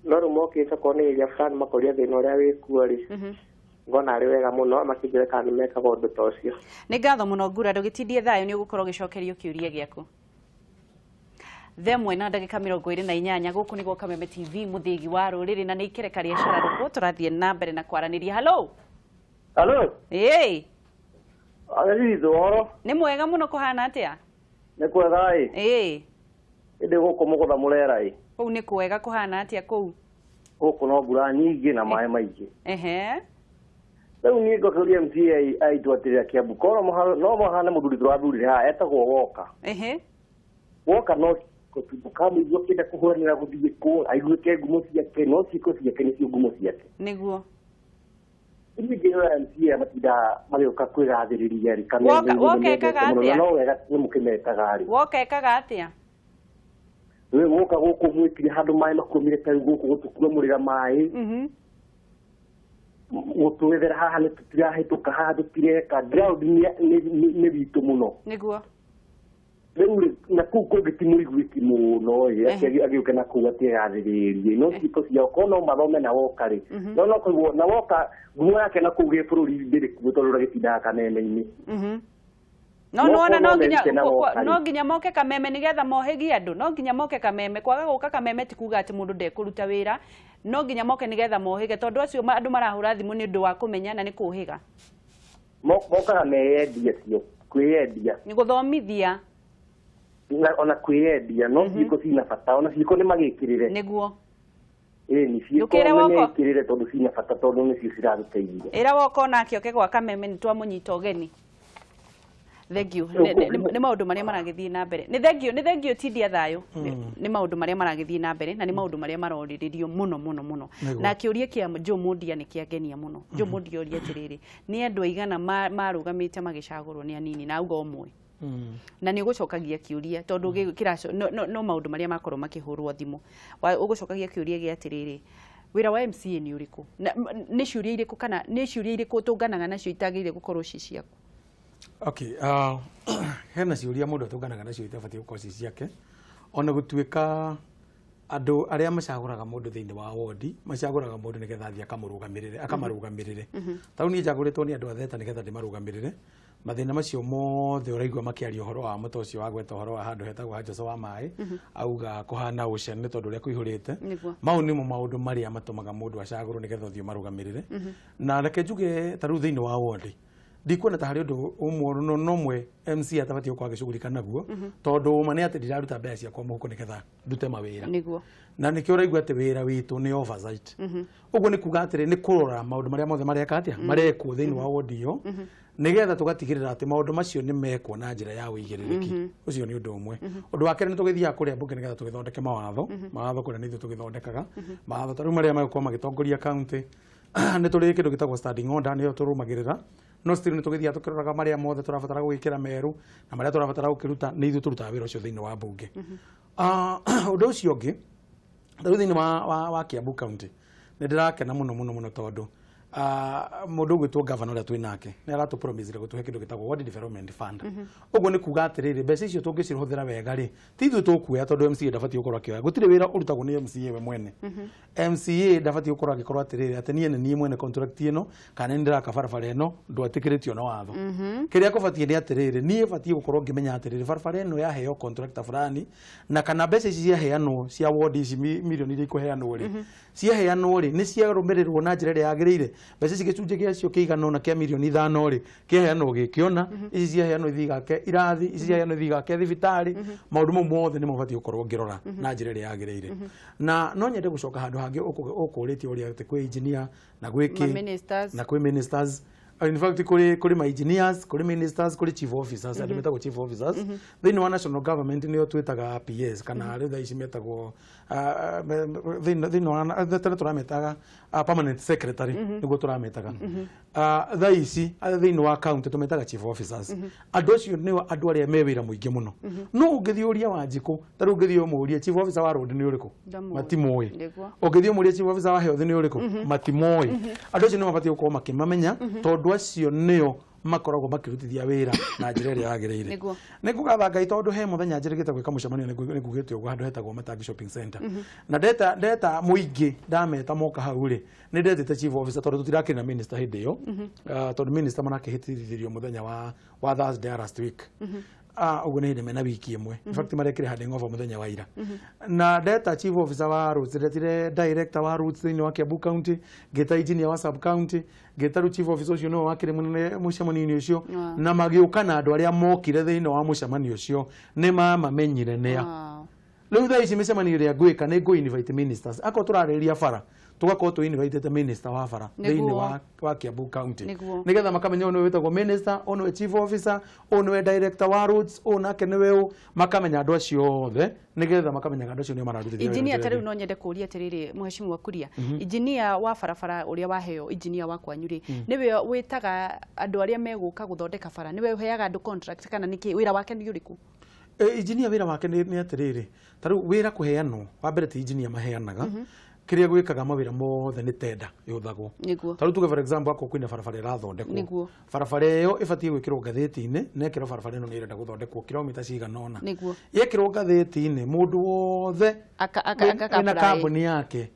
no rĩu mokĩte korwo nĩ area fulani makoria thĩna ũrĩa wĩkuo rĩ, ngona arĩ wega mũno makĩnjĩre kana nĩ mekaga ũndũ ta ũcio. Nĩ ngatho mũno Ngura, ndũgĩtindie thayũ, nĩ ũgũkorwo ũgĩcokerio kĩũria gĩaku. 1 na ndagĩka 28, gũkũ nĩguo Kameme TV, mũthĩgi wa rũrĩrĩ, na nĩ ikereka rĩa cararũkũ tũrathiĩ na mbere na kwaranĩria. Hello. Hello. Ĩĩ. Agĩthitho ũhoro? Nĩ mwega mũno, kũhana atĩa? Nĩ kwega ĩ. Ĩĩ. Ĩndĩ gũkũ mũgũtha mũrera ĩ. Kũu nĩ kwega, kũhana atĩa kũu? Gũkũ no mbura nyingĩ na maĩ maingĩ. Ehe. Rĩu niĩ ngakĩũria MCA aitũ atĩrĩ, Kiambu korwo no mahane mũthuri tũrathurire haha etagwo Woka. Woka no Ndũkamũigua akĩenda kũhũranĩra gũthiĩ kũ aiguĩke ngumo ciake, no ciĩko ciake nĩcio ngumo ciake. Niĩ ngĩrora MCA matinda magĩũka kwĩgathĩrĩria rĩ, kana Woka ekaga atĩa? No wega nĩ mũkĩmetaga rĩ. Woka ekaga atĩa? We woka gũkũ mwĩkire handũ maĩ makuumire ta rĩu gũkũ gũtũkuamũrĩra maĩ. Gũtwethera haha nĩ tũtirahĩtũka, haha tũtireka, ground nĩ witũ mũno. Rĩu rĩ, na kũu kũngĩ ti mũiguĩki mũno ĩ, atĩ agĩũke na kũu atĩ egathĩrĩrie, no ciĩko ciao korwo no mathome na woka rĩ, no kũiguo na woka ngumo yake na kũu gĩbũrũri ndĩrĩ kuo tondũ ũragĩtindaga kameme-inĩ. No No nĩwona korwo merute na woka rĩ. no nginya moke kameme nĩgetha mohĩgie andũ, no nginya moke kameme. Kwaga gũka kameme ti kuga atĩ mũndũ ndekũruta wĩra, no nginya moke nĩgetha mohĩge, tondũ acio andũ marahũra thimũ nĩ ũndũ wa kũmenya na nĩ kũhĩga. Mokaga meyendia cio, kwĩyendia. Nĩ gũthomithia. Na ona kwĩyendia, no ciĩko cina bata, ona ciĩko nĩ magĩkĩrĩre. Ĩni, ciĩko Ndũkĩre nĩ woko. mekĩrĩre tondũ cina bata, tondũ nĩcio ciratũteithia. Ĩra woko onake oke gwa kameme nĩ twamũnyita ũgeni. Thank you. Nĩ maũndũ marĩa maragĩthiĩ na mbere. Nĩ thank you, nĩ thank you Tindia Thayũ. Nĩ maũndũ marĩa maragĩthiĩ na mbere na nĩ maũndũ marĩa marorĩrĩrio mũno mũno mũno. Na kĩũria kĩa Joe Mundia nĩ kĩangenia mũno. Joe Mundia oria atĩrĩrĩ, nĩ andũ aigana marũgamĩte magĩcagũrwo nĩ anini na auga ũmwe. Na nĩ ũgũcokagia kĩũria tondũ kĩraco, no maũndũ marĩa makorwo makĩhũrwo thimũ. Ũgũcokagia kĩũria gĩa atĩrĩrĩ, wĩra wa MCA nĩ ũrĩkũ? Na nĩ ciũria irĩkũ kana nĩ ciũria irĩkũ tũnganaga nacio itagĩrĩire gũkorwo ci ciaku? Okay, hena ciũria mũndũ atũnganaga nacio itabatiĩ gũkorwo ci ciake, ona gũtuĩka andũ arĩa macagũraga mũndũ thĩinĩ wa wodi macagũraga mũndũ nĩgetha athiĩ akamũrũgamĩrĩre, akamarũgamĩrĩre. Ta rĩu niĩ njagũrĩtwo nĩ andũ a Theta nĩgetha ndĩmarũgamĩrĩre. Mathĩna macio mothe ũraigua makĩaria ũhoro wa mũto ũcio wa gweta ũhoro wa handũ hetagwo ha Joso wa maĩ, auga kũhana ocean nĩ tondũ ũrĩa kũihũrĩte. Mau nĩmo maũndũ marĩa matũmaga mũndũ acagũrwo nĩgetha ũthiĩ ũmarũgamĩrĩre. Na reke njuge ta rĩu thĩinĩ wa wodi ndikuona ta harĩ ũndũ ũmwe no ũmwe MC atabatiĩ gũkorwo agĩcugurika naguo, tondũ ũma nĩ atĩ ndiraruta mbeca ciakwa mũhuko nĩgetha ndute mawĩra. Na nĩkĩo ũraigua atĩ wĩra witũ nĩ oversight. Ũguo nĩ kuga atĩrĩ, nĩ kũrora maũndũ marĩa mothe mareka atĩa, marekwo thĩinĩ wa wodi ĩyo, nĩgetha tũgatigĩrĩra atĩ maũndũ macio nĩ mekwo na njĩra ya ũigĩrĩrĩki. Ũcio nĩ ũndũ ũmwe. Ũndũ wa kerĩ, nĩ tũgĩthiaga kũrĩa mbunge nĩgetha tũgĩthondeke mawatho. Mawatho kũrĩa nĩ ithuĩ tũgĩthondekaga mawatho, ta rĩu marĩa magũkorwo magĩtongoria county. Nĩ tũrĩ kĩndũ gĩtagwo standing order, nĩyo tũrũmagĩrĩra, no still nĩ tũgĩthiaga tũkĩroraga marĩa mothe tũrabatara gũgĩkĩra merũ na marĩa tũrabatara gũkĩruta, nĩ ithuĩ tũrutaga wĩra ũcio thĩinĩ wa mbunge. Ũndũ ũcio ũngĩ, rĩu thĩinĩ wa Kiambu County nĩ ndĩrakena mũno mũno mũno tondũ mũndũ ũgwĩtwo governor ũrĩa twĩ nake nĩ aratũpromisire gũtũhe kĩndũ gĩtagwo Ward Development Fund. Ũguo nĩ kuga atĩrĩrĩ, mbeca icio tũngĩcihũthĩra wega rĩ, ti ithuĩ tũkuoya, tondũ MCA ndabatiĩ gũkorwo akĩoya. Gũtirĩ wĩra ũrutagwo nĩ MCA we mwene. MCA ndabatiĩ gũkorwo agĩkorwo atĩrĩrĩ, atĩ niĩ nĩ niĩ mwene contract ĩno kana nĩ ndĩraka barabara ĩno, ndwetĩkĩrĩtio na watho. Kĩrĩa kũbatiĩ nĩ atĩrĩrĩ, niĩ batiĩ gũkorwo ngĩmenya atĩrĩrĩ, barabara ĩno yaheo contractor fulani, na kana mbeca ici ciaheanwo cia ward ici mirioni iria ikũheanwo rĩ, ciaheanwo rĩ, nĩ ciarũmĩrĩrwo na njĩra ĩrĩa yagĩrĩire. Mbeca ici gĩcunjĩ gĩacio kĩigana ũna kĩa mirioni 5 rĩ, kĩaheanwo gĩkĩona, ici ciaheanwo ithiĩ igake irathi, ici ciaheanwo ithiĩ igake thibitarĩ. Maũndũ mau mothe nĩmo batiĩ gũkorwo ngĩrora na njĩra ĩrĩa yagĩrĩire. Na no nyende gũcoka handũ hangĩ ũkũrĩtie ũrĩa atĩ kwĩ engineer na gwĩ kĩ, Ma ministers. na kwĩ ministers. In fact, kũrĩ ma engineers, kũrĩ ministers, kũrĩ chief officers, andũ metagwo chief officers. Thĩinĩ wa national government nĩo twĩtaga PS, kana rĩu thaa ici metagwo, thĩinĩ wa tene tũrametaga permanent secretary, nĩguo tũrametaga. Thaa ici thĩinĩ wa county tũmetaga chief officers. Andũ acio nĩo andũ arĩa me wĩra mũingĩ mũno. No ũngĩthiĩ ũrie Wanjikũ, ta rĩu ũngĩthiĩ ũmũrie chief officer wa road nĩ ũrĩkũ, Ndamũĩ. matimũĩ. Ũngĩthiĩ ũmũrie chief officer wa health nĩ ũrĩkũ, matimũĩ. Andũ acio nĩ mabatiĩ gũkorwo makĩmamenya, tondũ acio nĩo makoragwo makĩrutithia wĩra na njĩra ĩrĩa yagĩrĩire. Nĩ ngũgatha Ngai tondũ he mũthenya njĩrĩgĩte gwĩka mũcemanio, nĩ ngugĩte ũguo handũ hetagwo Matangi Shopping Center. Na ndeta mũingĩ, ndameta moka hau rĩ, nĩ ndetĩte chief officer tondũ tũtirakĩrĩ na minister hĩndĩ ĩyo. Tondũ minister marakĩhĩtithirio mũthenya wa Thursday last week. Ũguo nĩ hĩndĩ mena wiki ĩmwe. In fact, marekire handing over mũthenya wa ira. Na ndeta chief officer wa roads, ndetire director wa roads thĩinĩ wa Kiambu County, ngĩta engineer wa sub county, ngĩta rĩu chief officer ũcio nĩwe wakĩrĩ mũnene mũcemanio-inĩ ũcio, na magĩũka na andũ arĩa mokire thĩinĩ wa mũcemanio ũcio nĩ mamamenyire nĩa. Rĩu thaa ici mĩcemanio ĩrĩa ngwĩka nĩ ngũ invite ministers. Akorwo tũrarĩrĩria bara, Tũgakorwo tũ invitĩte minister wa bara thĩinĩ wa Kiambu County, nĩgetha makamenya ũyũ nĩwe wĩtagwo minister, ũyũ nĩwe chief officer, ũyũ nĩwe director wa roads, ũyũ nake nĩwe ũũ. Makamenya andũ acio othe, nĩgetha makamenyaga andũ acio nĩo mararutithia wĩra Injinia, ta ũcio. Rĩu no nyende kũria atĩrĩrĩ, mheshimiwa Kuria, injinia wa barabara ũrĩa waheo, injinia wa kwanyu rĩ, nĩwe wĩtaga andũ arĩa megũka gũthondeka bara, nĩwe ũheaga andũ contract, kana nĩkĩ wĩra wake nĩ ũrĩkũ? Injinia wĩra wake nĩ atĩrĩrĩ, ta rĩu wĩra kũheanwo, wa mbere ti injinia maheanaga. Kĩrĩa gwĩkaga mawĩra mothe nĩ tenda yũthagwo. Ta rĩu tuge, for example, akorwo kwĩna barabara ĩrathondekwo, barabara ĩyo ĩbatiĩ gwĩkĩrwo ngathĩti-inĩ, na ĩkĩrwo barabara ĩno nĩ ĩrenda gũthondekwo kilomita cigana ũna. Yekĩrwo ngathĩti-inĩ, mũndũ wothe wĩna aka apply. Kambuni yake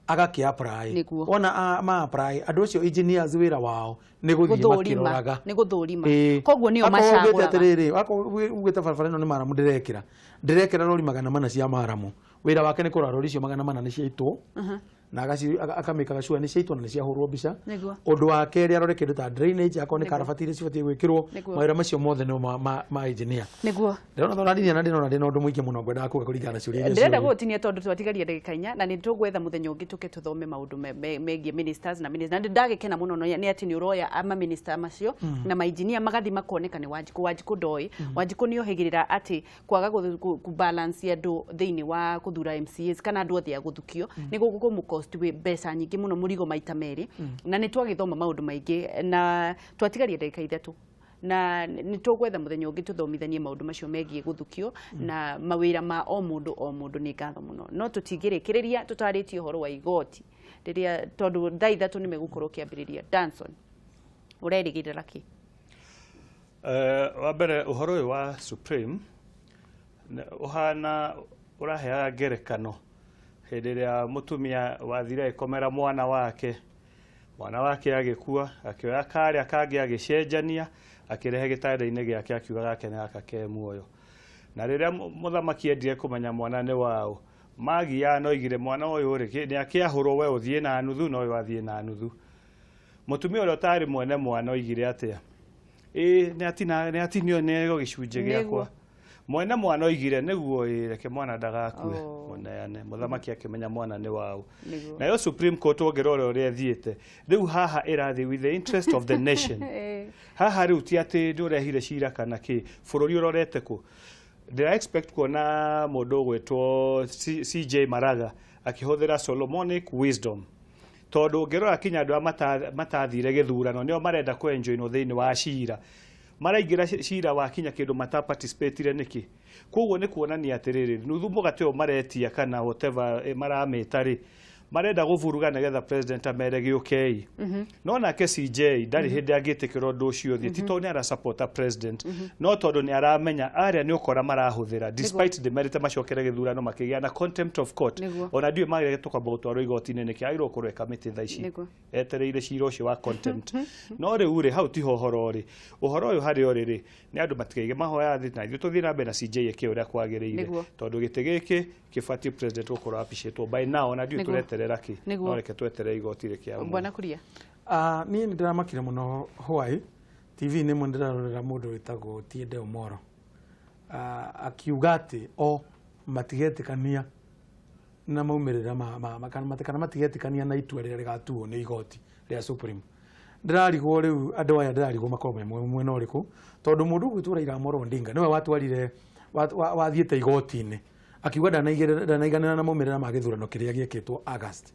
agakĩ apply. Wona ma apply, andũ acio engineers wĩra wao nĩ gũthiĩ Gũthũrima. makĩroraga. Nĩ gũthũrima. Ĩĩ. Koguo nĩo Akorwo ugĩte macagũraga. atĩrĩrĩ, akorwo ugĩte barabara ĩno nĩ maramu, ndĩrekĩra rori 400 cia maramu, wĩra wake nĩ kũrora rori icio 400 nĩ ciaitwo, na akamĩkaga sure nĩ ciaitwo na nĩ ciahũrwo mbica. Ũndũ wa kerĩ, arore kĩndũ ta drainage, akorwo nĩ karabati iria cibatiĩ gwĩkĩrwo. Mawĩra macio mothe nĩo ma engineer. Ndĩrona tũrarithia na ndĩrona ndĩna ũndũ mũingĩ mũno ngwendaga kuga kũringana na ciũria iria Ndĩrenda ciũrio. Gũgũtinia tondũ twatigaria ndagĩka 4, na nĩ tũgwetha mũthenya ũngĩ tũke tũthome maũndũ megiĩ ministers na ministers, na ndagĩkena mũno nĩ atĩ nĩ ũroya ama minister macio na mainjinia magathi makoneka nĩ Wanjikũ. Wanjikũ ndoĩ, Wanjikũ nĩ ohĩgĩrĩra atĩ kwaga kũ balance andũ thĩinĩ wa gũthura MCAs kana andũ othe a gũthukio nĩ gũkũmũ cost wĩ mbeca nyingĩ mũno, mũrigo maita merĩ. Na nĩ twagĩthoma maũndũ maingĩ, na twatigaria ndagĩka 3, na nĩ tũgwetha mũthenya ũngĩ tũthomithanie maũndũ macio megiĩ gũthukio na mawĩra ma o mũndũ o mũndũ. Nĩ ngatho mũno, no tũtingĩrĩkĩrĩria tũtarĩtie ũhoro wa igoti rĩrĩa, tondũ thaa 3 nĩ megũkorwo kĩambĩrĩria. Danson, ũrerĩgĩrĩra kĩ? Wa mbere, ũhoro ũyũ wa Supreme ũhana ũraheaga ngerekano hĩndĩ ĩrĩa mũtumia wathire agĩkomera mwana wake, mwana wake agĩkua, akĩoya karĩa kangĩ agĩcenjania, akĩrehe gĩtanda-inĩ gĩake, akiuga gake nĩ gaka ke muoyo. Na rĩrĩa mũthamaki endire kũmenya mwana nĩ waũ, magiana oigire mwana ũyũ rĩ nĩ akĩahũrwo, we ũthiĩ na nuthu na ũyũ athiĩ na nuthu. Mũtumia ũrĩa ũtarĩ mwene mwana oigire atĩa? Ĩĩ, nĩ atina, nĩ atinio nĩo gĩcunjĩ gĩakwa. Mwene mwana oigire nĩguo, ĩĩ, reke mwana ndagakue. Mũneane. Mũthamaki akĩmenya mwana nĩ waũ. Nayo Supreme Court, ũngĩrora ũrĩa ĩthiĩte rĩu haha, ĩrathiĩ with the interest of the nation. Haha rĩu ti atĩ nĩ ũrehire cira kana kĩ, bũrũri ũrorete kũ. Ndĩra expect kuona mũndũ ũgwĩtwo CJ Maraga akĩhũthĩra Solomonic wisdom, tondũ ũngĩrora kinya andũ arĩa matathire gĩthurano nĩo marenda kwenjoinwo thĩinĩ wa cira, maraingĩra cira wa kinya kĩndũ mataparticipatire nĩkĩ. Koguo nĩ kuonania atĩrĩrĩ, nuthu mũgate ũyũ maretia kana whatever maramĩta rĩ, marenda gũburuga nĩgetha president amere gĩũkei. No nake CJ ndarĩ hĩndĩ angĩtĩkĩra ũndũ ũcio ũthiĩ, ti tondũ nĩ arasupporta president, no tondũ nĩ aramenya arĩa nĩ ũkora marahũthĩra, despite ndĩmerĩte macokere gĩthurano makĩgĩa na contempt of court. Ona ndiũĩ magĩrĩte kwamba gũtwarwo igoti-inĩ nĩkĩ, agĩrĩirwo kũrwo kamĩtĩ thaa ici etereire cira ũcio wa contempt. No rĩu rĩ, hau tiho ũhoro ũrĩ. Ũhoro ũyũ harĩa ũrĩ rĩ, nĩ andũ matikaige mahoya thĩ na ithuĩ tũthiĩ na mbere na CJ eke ũrĩa kwagĩrĩire, tondũ gĩtĩ gĩkĩ kĩbatiĩ president gũkorwo apicĩtwo by now, na ndiũĩ tũreterera kĩ. No reke tweterere igoti rĩkĩamũra. Bwana Kuria. Ah, niĩ nĩ ndĩramakire mũno hwaĩ TV-inĩ ĩmwe ndĩrarorera mũndũ wĩtagwo Tiende Omoro. Ah, akiuga atĩ o matigetĩkania na maumĩrĩra kana matigetĩkania na itua rĩrĩa rĩgatuo nĩ igoti rĩa Supreme. Ndĩrarigwo rĩu andũ aya, ndĩrarigwo makorwo me mwena ũrĩkũ, tondũ mũndũ ũgwĩtwo Raila Amolo Odinga nĩwe watwarire wathiĩte igoti-inĩ akiuga ndanaiganĩra na maumĩrĩra ma gĩthurano kĩrĩa gĩekĩtwo August.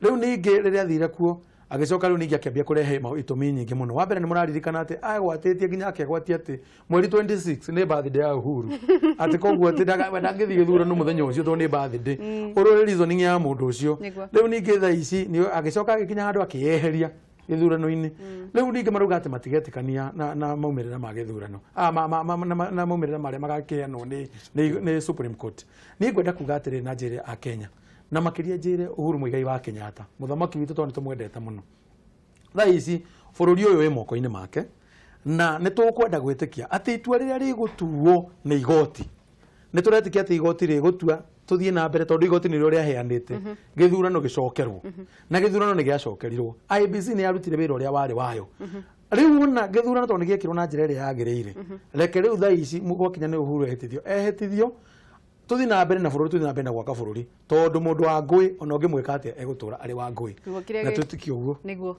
Rĩu ningĩ rĩrĩa athire kuo, agĩcoka rĩu ningĩ akĩambia kũrehe itũmi nyingĩ mũno. Wa mbere, nĩ mũraririkana atĩ agwatĩtie nginya akegwatia atĩ mweri 26 nĩ birthday ya Uhuru, atĩ koguo atĩ we ndangĩthiĩ gĩthurano mũthenya ũcio tondũ nĩ birthday. Ũrore reasoning ya mũndũ ũcio. Rĩu ningĩ thaa ici agĩcoka agĩkinya handũ akĩyeheria gĩthurano-inĩ. Rĩu ningĩ marauga atĩ matigetĩkania na maumĩrĩra ma gĩthurano, ah, na maumĩrĩra marĩa magakĩheanwo nĩ Supreme Court. Niĩ ngwenda kuga atĩrĩrĩ, na njĩre a Kenya, na makĩria njĩre Uhuru Muigai wa Kenyatta, mũthamaki witũ, tondũ nĩ tũmwendete mũno. Thaa ici bũrũri ũyũ wĩ moko-inĩ make, na nĩ tũkwenda gwĩtĩkia atĩ itua rĩrĩa rĩgũtuo nĩ igoti, nĩ tũretĩkia atĩ igoti rĩgũtua tũthiĩ na mbere, tondũ igoti nĩrĩo rĩaheanĩte gĩthurano gĩcokerwo, na gĩthurano nĩ gĩacokerirwo. IEBC nĩ yarutire wĩra ũrĩa warĩ wayo. Rĩu ona gĩthurano tondũ nĩ gĩekirwo na njĩra ĩrĩa yagĩrĩire, reke rĩu thaa ici gwakinya nĩ Uhuru ehĩtithio, ehĩtithio. Tũthiĩ na mbere na bũrũri, tũthiĩ na mbere na gwaka bũrũri, tondũ mũndũ wa ngũĩ ona ũngĩmwĩka atĩa egũtũra arĩ wa ngũĩ. Kiugo kĩrĩa Na twĩtĩkie ũguo. Nĩguo.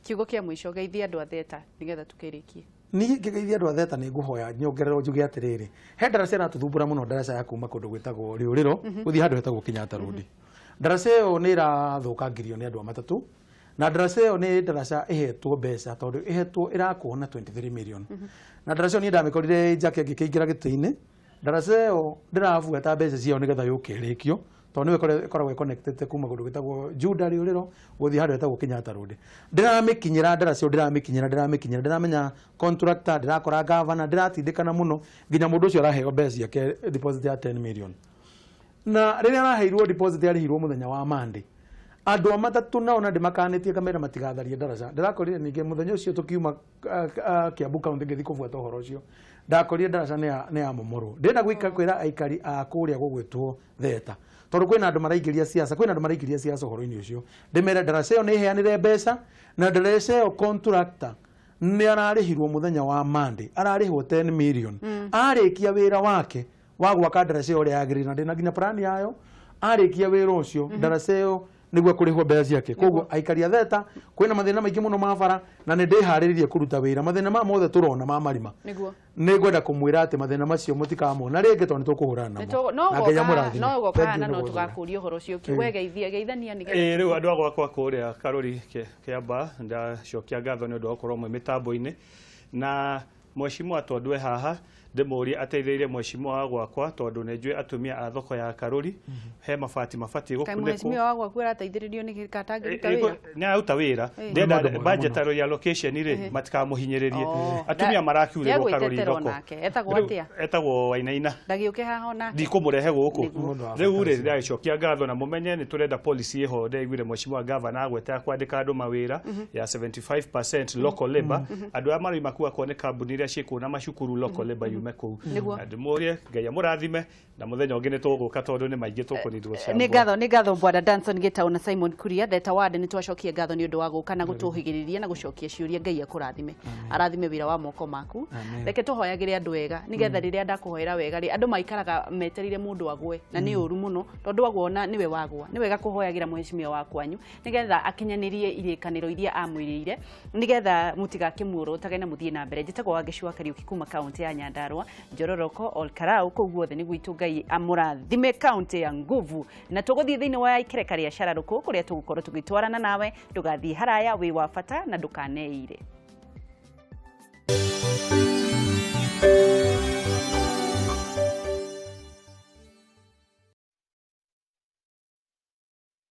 Kiugo kĩa mũico, geithia andũ a Theta nĩgetha tũkĩrĩkie. Niĩ ngĩgeithia andũ a Theta nĩ ngũhoya nyongererwo njuge atĩrĩrĩ, he ndaraca ĩratũthumbũra mũno, ndaraca ya kuma kũndũ gwĩtagwo Rĩũrĩro gũthiĩ handũ hetagwo Kenyatta Road. Ndaraca ĩyo nĩ ĩrathũkangirio nĩ andũ a matatũ, na ndaraca ĩyo nĩ ndaraca ĩhetwo mbeca, tondũ ĩhetwo ĩrakwo na 23 million. Na ndaraca ĩyo niĩ ndamĩkorire njake ngĩkĩingĩra gĩtĩ-inĩ. Ndaraca ĩyo ndĩrabuata mbeca ciayo nĩgetha yũke ĩrĩkio, tondũ nĩyo ĩkoragwo ĩconnectĩte kuma kũndũ gwĩtagwo Juda Rĩũrĩro gũthiĩ handũ hetagwo Kenyatta Road. Ndĩramĩkinyĩra ndaraca ĩyo, ndĩramĩkinyĩra, ndĩramĩkinyĩra, ndĩramenya contractor, ndĩrakora governor, ndĩratindĩkana mũno nginya mũndũ ũcio araheo mbeca ciake deposit ya 10 million. Na rĩrĩa araheirwo deposit yarĩhirwo mũthenya wa Monday. Andũ a matatũ nao na ndĩmakanĩtie ngamera matigatharie ndaraca. Ndĩrakorire ningĩ mũthenya ũcio tũkiuma Kiambu County ngĩthiĩ kũbuata ũhoro ũcio, ndakorire ndaraca nĩ ya momorwo. Ndĩrenda gwĩka kwĩra aikari a kũrĩa gũgwĩtwo Theta, tondũ kwĩna andũ maraingĩria siasa, kwĩna andũ maraingĩria siasa ũhoro-inĩ ũcio. Ndĩmere ndaraca ĩyo nĩ ĩheanire mbeca, na ndaraca ĩyo contractor nĩ ararĩhirwo mũthenya wa Monday, ararĩhwo 10 million. Arĩkia wĩra wake wa gwaka ndaraca ĩyo ũrĩa yagĩrĩire, na ndĩna nginya plan yayo, arĩkia wĩra ũcio ndaraca ĩyo nĩguo kũrĩhwo mbeca ciake. Koguo aikari a Theta, kwĩna mathĩna maingĩ mũno ma bara, na nĩ ndĩharĩrĩirie kũruta wĩra. Mathĩna maya mothe tũrona ma marima, nĩ ngwenda kũmwĩra atĩ mathĩna macio mũtikamona rĩngĩ, tondũ nĩ tũkũhũrana namo. No Na Ngai ũgoka amũrathime. no ũgoka Thank you na nĩ no gũthura. tũgakũria ũhoro ũcio. We geithia, geithania nĩgetha. Ĩĩ, rĩu andũ a gwakwa kũrĩa Karũri Kĩamba, ndacokia ngatho nĩ ũndũ wa gũkorwo mwĩ mĩtambo-inĩ, na mheshimiwa tondũ e haha ndĩmũrie ateithĩrĩrie mheshimiwa wa gwakwa, tondũ nĩ njũĩ atumia a thoko ya Karũri he mabati mabatiĩ Kaĩ gũkunĩkwo. Mheshimiwa wa gwaku arateithĩrĩrio nĩ katangĩruta wĩra? Nĩ araruta wĩra. Nĩ Ndĩrenda mũndũ mwega mũno. budgetary allocation rĩ, matikamuhinyĩrĩrie. Atumia marakiurĩrwo Karũri Nĩegwĩtetera thoko. onake. Etagwo Rĩu, atĩa? Etagwo Wainaina. Ndagĩũke haha onake. Ndikũmũrehe gũkũ. Mũndũ wa Rĩu bata rĩ, ũcio. ndĩragĩcokia ngatho na mũmenye nĩ tũrenda policy ĩho. Ndĩraiguire mheshimiwa gavana agwete ya kwandĩka andũ mawĩra ya 75% local labor. Andũ arĩa maroima kuu akorwo nĩ kambuni iria ciĩ kũu na macukuru, local labor yume kũu. Na ndĩmũrie Ngai amũrathime, na mũthenya ũngĩ nĩ tũgũka, tondũ nĩ maingĩ tũkũnindwo cia. Nĩ ngatho, nĩ ngatho bwana Danson Gitau na Simon Kuria Theta Ward. Nĩ twacokia ngatho nĩ ũndũ wa gũka na gũtũhĩgĩrĩria na gũcokia ciũria. Ngai akũrathime, arathime wĩra wa moko maku. Amen. Reke tũhoyagĩre andũ wega, nĩgetha rĩrĩa ndakũhoera wega rĩ, andũ maikaraga metereire mũndũ agwe, na nĩ ũru mũno tondũ agwona nĩwe wagwa. Nĩ wega kũhoyagĩra mheshimiwa wa kwanyu nĩgetha akinyanĩrie irĩkanĩro iria amwĩrĩire, nĩgetha mũtigakĩmuorotage na mũthiĩ na mbere. Njĩtagwo Wangeci wa Kariũki kuma kaunti ya Nyandarua, Njororoko, Olkarau, kũu guothe nĩ gwitũ. Ngai amũrathime, kaunti ya nguvu. Na tũgũthiĩ thĩinĩ wa ikereka rĩa cararũkũ kũrĩa tũgũkorwo tũgĩtwarana nawe. Ndũgathiĩ haraya, wĩ wa bata na ndũkaneire.